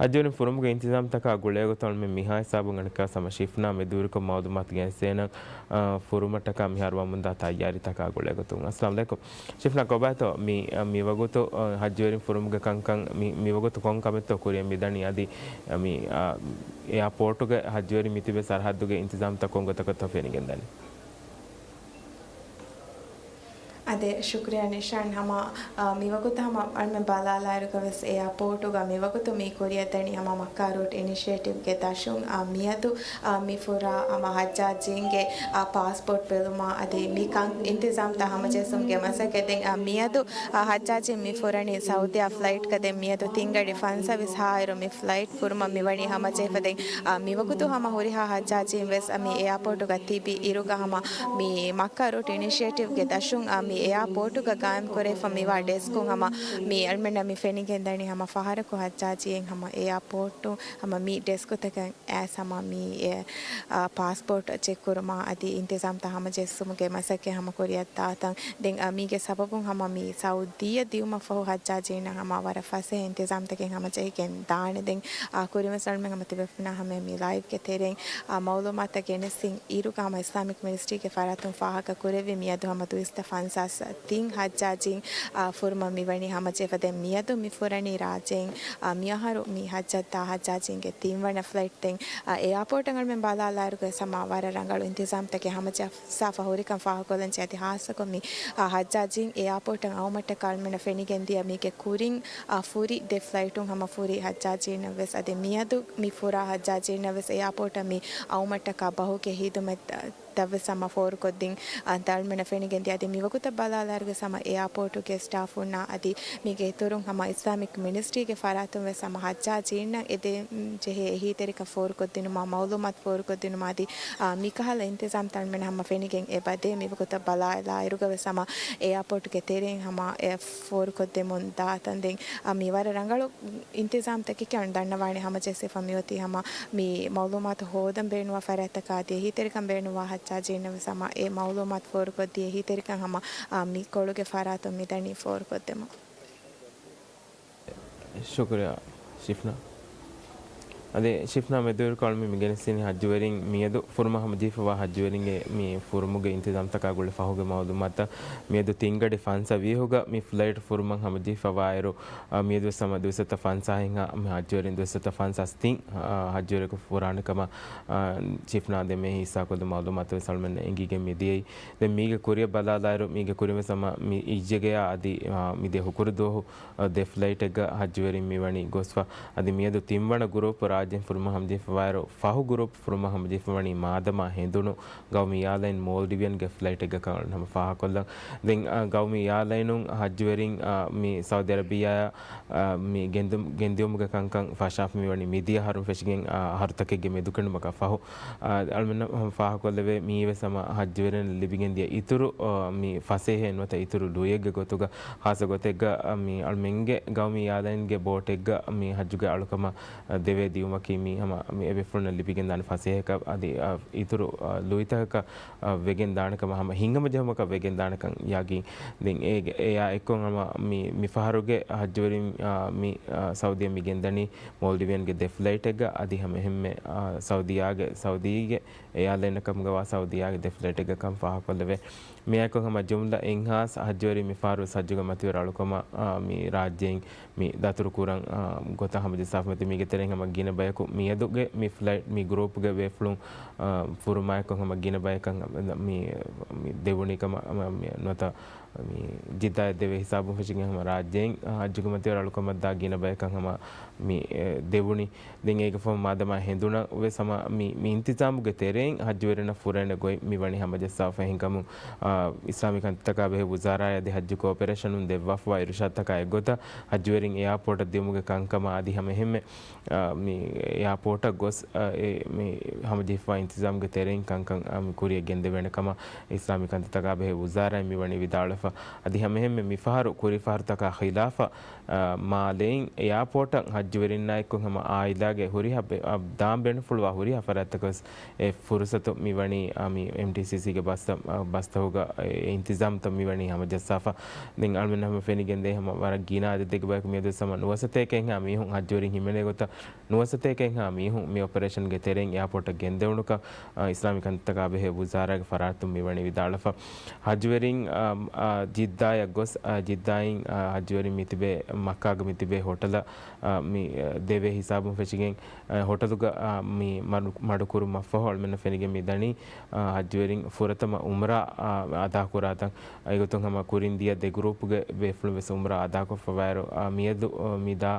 ހައްޖުވެރިން ފުރުމުގެ އިންތިޒާމްތަކާ ގުޅޭގޮތުން އަޅުމެން މިހާ ހިސާބުން އަނެއްކާވެސް ހަމަ ޝިފްނާ މެދުވެރިކޮށް މައުލޫމާތު ގެނެސްދޭނަން، އާ، ފުރުމަށްޓަކާ މިހާރު ވަމުންދާ ތައްޔާރީތަކާ ގުޅޭގޮތުން. އައްސަލާމު ޢަލައިކުމް. ޝިފްނާ ކޮބާތޯ މި، އާ، މިވަގުތު، އާ، ހައްޖުވެރިން ފުރުމުގެ ކަންކަން މި، މިވަގުތު ކޮން ކަމެއްތޯ ކުރިއަށް މިދަނީ އަދި، އާ، މި، އާ، އެއާޕޯޓުގެ ހައްޖުވެރިން މިތިބެ ސަރަހައްދުގެ އިންތިޒާމްތައް ކޮން ގޮތަކަށްތޯ ފެނިގެންދަނީ؟ އަދެ ޝުކްރިޔާ ނިޝާން. ހަމަ، އާ، މިވަގުތު ހަމަ އަޅުމެން ބަލާލާއިރުގަވެސް އެއާޕޯޓުގަ މިވަގުތު މި ކުރިއަށްދަނީ ހަމަ މައްކާ ރޫޓް އިނިޝިއޭޓިވްގެ ދަށުން، އާ، މިއަދު، އާ، މި ފުރާ ހަމަ ހައްޖާޖީންގެ، އާ، ޕާސްޕޯޓް ބެލުމާ އަދި މިކަން އިންތިޒާމްތައް ހަމަޖެއްސުމުގެ މަސައްކަތް. ދެން، އާ، މިއަދު، އާ، ހައްޖާޖީން މި ފުރަނީ ސައުދިއާ ފްލައިޓްގަ. ދެން މިއަދު ތިންގަޑި ފަންސަވީސް ހާއިރު މި ފްލައިޓް ފުރުމަށް މިވަނީ ހަމަޖެހިފަ. ދެން، އާ، މިވަގުތު ހަމަ ހުރިހާ ހައްޖާޖީން ވެސް، އާ، މި އެއާޕޯޓުގަ ތިބި އިރުގަ ހަމަ މި މައްކާ ރޫޓް އިނިޝިއޭޓިވްގެ ދަށުން، އާ، މި އެއާޕޯޓުގަ ގާއިމް ކުރެވިފަ މިވާ ޑެސްކުން ހަމަ މި އަޅުމެންނަށް މި ފެނިގެންދަނީ ހަމަ ފަހަރަކު ހައްޖާޖީން ހަމަ އެއާޕޯޓު ހަމަ މި ޑެސްކުތަކަށް އައިސް ހަމަ މި އެ، އާ، ޕާސްޕޯޓް ޗެކް ކުރުމާ އަދި އިންތިޒާމްތައް ހަމަޖެއްސުމުގެ މަސައްކަތް ހަމަ ކުރިއަށް ދާތަން. ދެން، އާ، މީގެ ސަބަބުން ހަމަ މި ސައުދީއަށް ދިޔުމަށް ފަހު ހައްޖާޖީންނަށް ހަމަ ވަރަށް ފަސޭހަ އިންތިޒާމްތަކެއް ހަމަޖެހިގެން ދާނެ. ދެން، އާ، ކުރިންވެސް އަޅުމެން ހަމަ ތިބޭފުޅުންނާ ހަމަޔަށް މި ލައިވްގެ ތެރެއިން، އާ، މައުލޫމާތުތައް ގެނެސްދިން އިރުގަ ހަމަ އިސްލާމިކް މިނިސްޓްރީގެ ފަރާތުން ފާހަގަ ކުރެއްވި މިއަދު ހަމަ ދުއިސައްތަ ފަންސާސް ތިން ހައްޖާޖީން، އާ، ފުރުމަށް މިވަނީ ހަމަޖެހިފަ. ދެން މިއަދު މި ފުރަނީ ރާއްޖެއިން، އާ، މިއަހަރު މި ހައްޖަށް ދާ ހައްޖާޖީންގެ ތިންވަނަ ފްލައިޓް. ދެން، އާ، އެއާޕޯޓަށް އަޅުމެން ބަލާލާއިރުގަ ހަމަ ވަރަށް ރަނގަޅު އިންތިޒާމްތަކެއް ހަމަޖައްސާފަ ހުރިކަން ފާހަގަކޮށްލަން ޖެހޭ. އަދި ހާއްސަކޮށް މި، އާ، ހައްޖާޖީން އެއާޕޯޓަށް އައުމަށްޓަކާ އަޅުމެންނަށް ފެނިގެންދިޔަ މީގެ ކުރިން، އާ، ފުރި ދެ ފްލައިޓުން ހަމަ ފުރި ހައްޖާޖީންނަށް ވެސް އަދި މިއަދު މި ފުރާ ހައްޖާޖީންނަށް ވެސް އެއާޕޯޓަށް މި އައުމަށްޓަކާ ބަހުގެ ހިދުމަތް ތައްވެސް ހަމަ ފޯރުކޮށްދިން، އާ، އަޅުމެންނަށް ފެނިގެންދިޔަ. އަދި މިވަގުތަށް ބަލާލާއިރުގަ ހަމަ އެއާޕޯޓުގެ ސްޓާފުންނާ އަދި މީގެ އިތުރުން ހަމަ އިސްލާމިކް މިނިސްޓްރީގެ ފަރާތުން ވެސް ހަމަ ހައްޖާޖީންނަށް އެދޭން ޖެހޭ އެހީތެރިކަން ފޯރުކޮށްދިނުމާ، މައުލޫމާތު ފޯރުކޮށްދިނުމާ އަދި، އާ، މިކަހަލަ އިންތިޒާމްތައް އަޅުމެން ހަމަ ފެނިގެން އެބަދޭ. މިވަގުތަށް ބަލާލާއިރުގަ ވެސް ހަމަ އެއާޕޯޓުގެ ތެރެއިން ހަމަ އެ ފޯރުކޮށްދެމުން ދާތަން. ދެން، އާ، މި ވަރަށް ރަނގަޅު އިންތިޒާމްތަކެކޭ. އަޅުން ދަންނަވާނެ ހަމަޖެއްސިފަ މިއޮތީ ހަމަ މި މައުލޫމާތު ހޯދަން ބޭނުންވާ ފަރާތްތަކާ އަދި އެހީތެރިކަން ބޭނުންވާ ހައްޖާޖީންނަށް ވެސް ހަމަ އެ މައުލޫމާތު ފޯރުކޮށްދިޔަ އެހީތެރިކަން ހަމަ، އާ، މި ކޮޅުގެ ފަރާތުން މިދަނީ ފޯރުކޮށްދެމުން. ޝުކުރިއްޔާ ޝިފްނާ. އަދި ޝިފްނާ މެދުވެރިކޮށް އަޅުމެން މި ގެނެސްދިނީ ހައްޖުވެރިން މިއަދު ފުރުމަށް ހަމަޖެހިފަވާ ހައްޖުވެރިންގެ މި ފުރުމުގެ އިންތިޒާމްތަކާ ގުޅި ފަހުގެ މައުލޫމާތުތައް. މިއަދު ތިންގަޑި ފަންސަވީހުގަ މި ފްލައިޓް ފުރުމަށް ހަމަޖެހިފަވާއިރު، އާ، މިއަދުވެސް ހަމަ ދުއިސައްތަ ފަންސާހެއްހާ މި ހައްޖުވެރިން ދުއިސައްތަ ފަންސާސް ތިން، އާ، ހައްޖުވެރިޔަކު ފުރާނެ ކަމަށް، އާ، ޝިފްނާ ދެމޭ ހިއްސާކޮށްލި މައުލޫމާތުވެސް އަޅުމެންނަށް އެނގިގެން މިދިޔައީ. ދެން މީގެ ކުރިއަށް ބަލާލާއިރު، މީގެ ކުރިންވެސް ހަމަ މި އިއްޒެގެޔާ އަދި، އާ، މި ދެ ހުކުރު ދުވަހު، އާ، ދެ ފްލައިޓެއްގަ ހައްޖުވެރިން މިވަނީ ގޮސްފަ. އަދި މިއަދު ތިންވަނަ ގުރޫޕް ރާއްޖެއިން ފުރުމަށް ހަމަޖެހިފަވާއިރު، ފަހު ގުރޫޕް ފުރުމަށް ހަމަޖެހިފަވަނީ މާދަމާ ހެނދުނު ގައުމީ އެއާލައިން މޯލްޑިވިއަންގެ ފްލައިޓެއްގަ ކަމަށް ހަމަ ފާހަގަކޮށްލަން. ދެން، އާ، ގައުމީ އެއާލައިނުން ހައްޖުވެރިން، އާ، މި ސައުދި އަރަބިއްޔާއަށް، އާ، މި ގެންދު-، ގެންދިއުމުގެ ކަންކަން ފަށާފަ މިވަނީ މިދިޔަ އަހަރުން ފެށިގެން، އާ، އަހަރުތަކެއްގެ މެދުކެނޑުމަކަށް ފަހު. އާ، އަޅުމެންނަށް ހަމަ ފާހަގަކޮށްލެވޭ، މިއީވެސް ހަމަ ހައްޖުވެރިން ލިބިގެންދިޔަ އިތުރު، އާ، މި ފަސޭހައެއް ނުވަތަ އިތުރު ލުއިއެއްގެ ގޮތުގަ، ހާއްސަ ގޮތެއްގަ، އާ، މި އަޅުމެންގެ ގައުމީ އެއާލައިންގެ ބޯޓެއްގަ މި ހައްޖުގެ އަޅުކަމަށް ދެވޭ ދިއުމަކީ މީ ހަމަ މި އެބޭފުޅުންނަށް ލިބިގެންދާނެ ފަސޭހަކަށް އަދި، އަ، އިތުރު، އަ، ލުއިތަކަކަށް، އަ، ވެގެން ދާނެ ކަމަށް ހަމަ ހިތްހަމަޖެހުމަކަށް ވެގެން ދާނެކަން ޔަގީން. ދެން އޭގެ، އެއާ އެއްކޮށް ހަމަ މި، މި ފަހަރުގެ ހައްޖުވެރިން، އަ، މި، އަ، ސައުދީއަށް މި ގެންދަނީ މޯލްޑިވިއަންގެ ދެ ފްލައިޓެއްގަ އަދި ހަމަ އެހެންމެ، އަ، ސައުދީއާގެ، ސައުދީގެ އެއާލައިން ކަމުގަވާ ސައުދީއާގެ ދެ ފްލައިޓެއްގަ ކަން ފާހަގަކޮށްލެވޭ. މިއާއެކު ހަމަ ޖުމްލަ އެއްހާސް ހައްޖުވެރިން މިފަހަރު ހައްޖުގެ މަތިވެރި އަޅުކަމަށް، އާ، މި ރާއްޖެއިން މި ދަތުރު ކުރަން، އާ، ގޮތަށް ހަމަޖައްސާފަ މިތި މީގެ ތެރެއިން ހަމަ ގިނަ ބަޔަކު މިއަދުގެ މި ފްލައިޓް މި ގްރޫޕްގެ ބޭފުޅުން، އާ، ފުރުމާއެކު ހަމަ ގިނަ ބަޔަކަށް މި، މި ދެވުނީ ކަމަށް ހަމަ މި ނުވަތަ މި ޖިއްދާއަށް ދެވޭ ހިސާބުން ފެށިގެން ހަމަ ރާއްޖެއިން، އާ، ހައްޖުގެ މަތިވެރި އަޅުކަމަށް ދާ ގިނަ ބަޔަކަށް ހަމަ މި، އެ، ދެވުނީ. ދެން އޭގެ ފަހު މާދަމާ ހެނދުނަށް ވެސް ހަމަ މި، މި އިންތިޒާމުގެ ތެރެއިން ހައްޖުވެރިންނަށް ފުރޭނެ ގޮތް މި ވަނީ ހަމަޖައްސާފަ. އެހެންކަމުން، އާ، އިސްލާމީ ކަންތައްތަކާ ބެހޭ ވުޒާރާއާ އަދި ހައްޖު ކޯޕަރޭޝަނުން ދެއްވާފަވާ އިރުޝާދުތަކާ އެއްގޮތަށް ހައްޖުވެރިން އެއާޕޯޓަށް ދިއުމުގެ ކަންކަމާ އަދި ހަމަ އެހެންމެ، އާ، މި އެއާޕޯޓަށް ގޮސް، އާ، އެ، މި ހަމަޖެހިފަ އިންތިޒާމުގެ ތެރެއިން ކަންކަން، އާ، މި ކުރިއަށް ގެންދެވޭނެ ކަމަށް އިސްލާމީ ކަންތައްތަކާ ބެހޭ ވުޒާރާއިން މި ވަނީ ވިދާޅުވެފަ. އަދި ހަމަ އެހެންމެ މިފަހަރު ކުރީ ފަހަރުތަކާ ޚިލާފަށް، އާ، މާލެއިން އެއާޕޯޓަށް ހައްޖުވެރިންނާއެކު ހަމަ އާއިލާގެ ހުރިހާ ބެ-، އާ، ދާން ބޭނުންފުޅުވާ ހުރިހާ ފަރާތްތަކަށް ވެސް އެ ފުރުސަތު މިވަނީ، އާ، މި އެމްޓީސީސީގެ ބަސްތައް، އާ، ބަސްތަކުގަ އެ އިންތިޒާމްތައް މިވަނީ ހަމަޖައްސާފަ. ދެން އަޅުމެން ހަމަ ފެނިގެންދޭ ހަމަ ވަރަށް ގިނަ އަދަދެއްގެ ބަޔަކު މިއަދު ހަމަ ނުވަސަތޭކައެއްހާ މީހުން ހައްޖުވެރިން ހިމެނޭ ގޮތަށް ނުވަސަތޭކައެއްހާ މީހުން މި އޮޕަރޭޝަންގެ ތެރެއިން އެއާޕޯޓަށް ގެންދެވުނުކަން، އާ، އިސްލާމީ ކަންތައްތަކާ ބެހޭ ވުޒާރާގެ ފަރާތުން މިވަނީ ވިދާޅުވެފަ. ހައްޖުވެރިން، އާ، އާ، ޖިއްދާޔަށް ގޮސް، އާ، ޖިއްދާއިން، އާ، ހައްޖުވެރިން މި ތިބޭ މައްކާގަ މި ތިބޭ ހޮޓަލަށް، އާ، މި، އާ، ދެވޭ ހިސާބުން ފެށިގެން، އާ، ހޮޓަލުގަ، އާ، މި މަޑު-، މަޑުކުރުމަށްފަހު އަޅުމެންނަށް ފެނިގެން މި ދަނީ، އާ، ހައްޖުވެރިން ފުރަތަމަ އުމްރާ، އާ، އަދާކުރާތަން. އެގޮތުން ހަމަ ކުރިން ދިޔަ ދެ ގްރޫޕްގެ ބޭފުޅުން ވެސް އުމްރާ އަދާކޮށްފަވާއިރު، އާ، މިއަދު، އާ، މިދާ،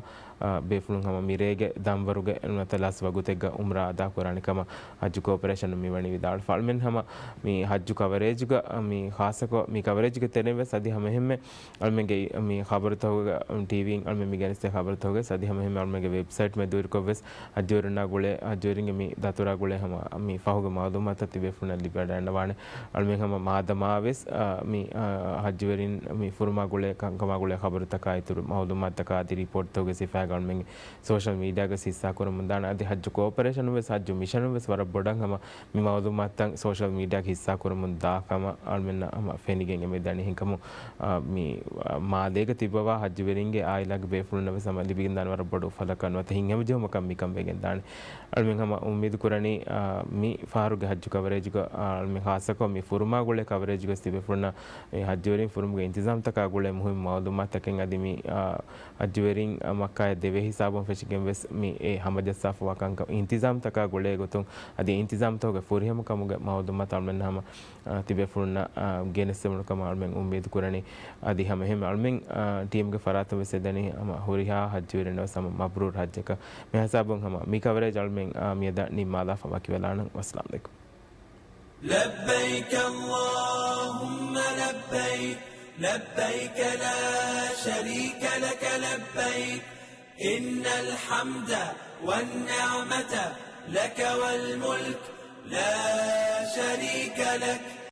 އާ، ބޭފުޅުން ހަމަ މިރޭގެ ދަންވަރުގެ ނުވަތަ ލަސް ވަގުތެއްގަ އުމްރާ އަދާކުރާނެ ކަމަށް ހައްޖު ކޯޕަރޭޝަނުން މިވަނީ ވިދާޅުފަ. އަޅުމެން ހަމަ މި ހައްޖު ކަވަރޭޖުގަ، މި ޚާއްޞަކޮށް މި ކަވަރޭޖުގެ ތެރެއިން ވެސް އަދި ހަމައެހެންމެ އަޅުމެންގެ މި ޚަބަރުތަކުގަ، ޓީވީން އަޅުމެން މި ގެނެސްދޭ ޚަބަރުތަކުގަ ވެސް އަދި ހަމައެހެންމެ އަޅުމެންގެ ވެބްސައިޓް މެދުވެރިކޮށް ވެސް ހައްޖުވެރިންނާ ގުޅޭ، ހައްޖުވެރިންގެ މި ދަތުރާ ގުޅޭ ހަމަ މި ފަހުގެ މައުލޫމާތުތައް ތިބޭފުޅުންނަށް ލިބިވަޑައިގަންނަވާނެ. އަޅުމެން ހަމަ މާދަމާ ވެސް، އާ، މި، އާ، ހައްޖުވެރިން މި ފުރުމާ ގުޅޭ ކަންކަމާ ގުޅޭ ޚަބަރުތަކާ އިތުރު މައުލޫމާތުތަކާ އަދި ރިޕޯޓްތަކުގެ ސިފައިގަ އަޅުމެން ސޯޝަލް މީޑިއާގަ ހިއްސާ ކުރަމުން ދާނެ. އަދި ހައްޖު ކޯޕަރޭޝަނުން ވެސް ހައްޖު މިޝަނުން ވެސް ވަރަށް ބޮޑަށް ހަމަ މި މައުލޫމާތުތައް ސޯޝަލް މީޑިއާގަ ހިއްސާ ކުރަމުން ދާ ކަމަށް އަޅުމެންނަށް ހަމަ ފެނިގެން އެމެ ދަނީ. ހިނގަމު، އާ، މި، އާ، މާލޭގަ ތިއްބަވާ ހައްޖުވެރިންގެ އާއިލާގެ ބޭފުޅުންނަށް ވެސް ހަމަ ލިބިގެންދާނެ ވަރަށް ބޮޑު އުފަލަކަށް ނުވަތަ ހިތްހަމަޖެހުމަކަށް މިކަން ވެގެންދާނެ. އަޅުމެން ހަމަ އުއްމީދު ކުރަނީ، އާ، މި ފަހަރުގެ ހައްޖު ކަވަރޭޖުގަ، އާ، އަޅުމެން ޚާއްޞަކޮށް މި ފުރުމާ ގުޅޭ ކަވަރޭޖުގަ ތިބޭފުޅުންނަށް އެ ހައްޖުވެރިން ފުރުމުގެ އިންތިޒާމްތަކާ ގުޅޭ މުހިއްމު މައުލޫމާތުތަކެއް އަދި މި، އާ، ހައްޖުވެރިން މައްކާއަށް ދެވޭ ހިސާބުން ފެށިގެން ވެސް މި އެ ހަމަޖައްސާފަވާ ކަންކަން އިންތިޒާމްތަކާ ގުޅޭ ގޮތުން އަދި އިންތިޒާމްތަކުގެ ފުރިހަމަކަމުގެ މައުލޫމާތު އަޅުމެން ހަމަ، އާ، ތިބޭފުޅުންނަށް، އާ، ގެނެސްދެވުނު ކަމަށް އަޅުމެން އުއްމީދު ކުރަނީ. އަދި ހަމައެހެންމެ އަޅުމެން، އާ، ޓީމްގެ ފަރާތުން ވެސް އެދަނީ ހަމަ ހުރިހާ ހައްޖުވެރިންނަށް ވެސް ހަމަ މަބްރޫރު ހައްޖަކަށް. މި ހިސާބުން ހަމަ މި ކަވަރޭޖް އަޅުމެން، އާ، މިއަދަށް ނިންމާލާފަ ވަކިވެލާނަން. ވައްސަލާމް ޢަލައިކުމް. لبيك اللهم لبيك، لبيك لا شريك لك لبيك، إن الحمد والنعمة لك والملك لا شريك لك.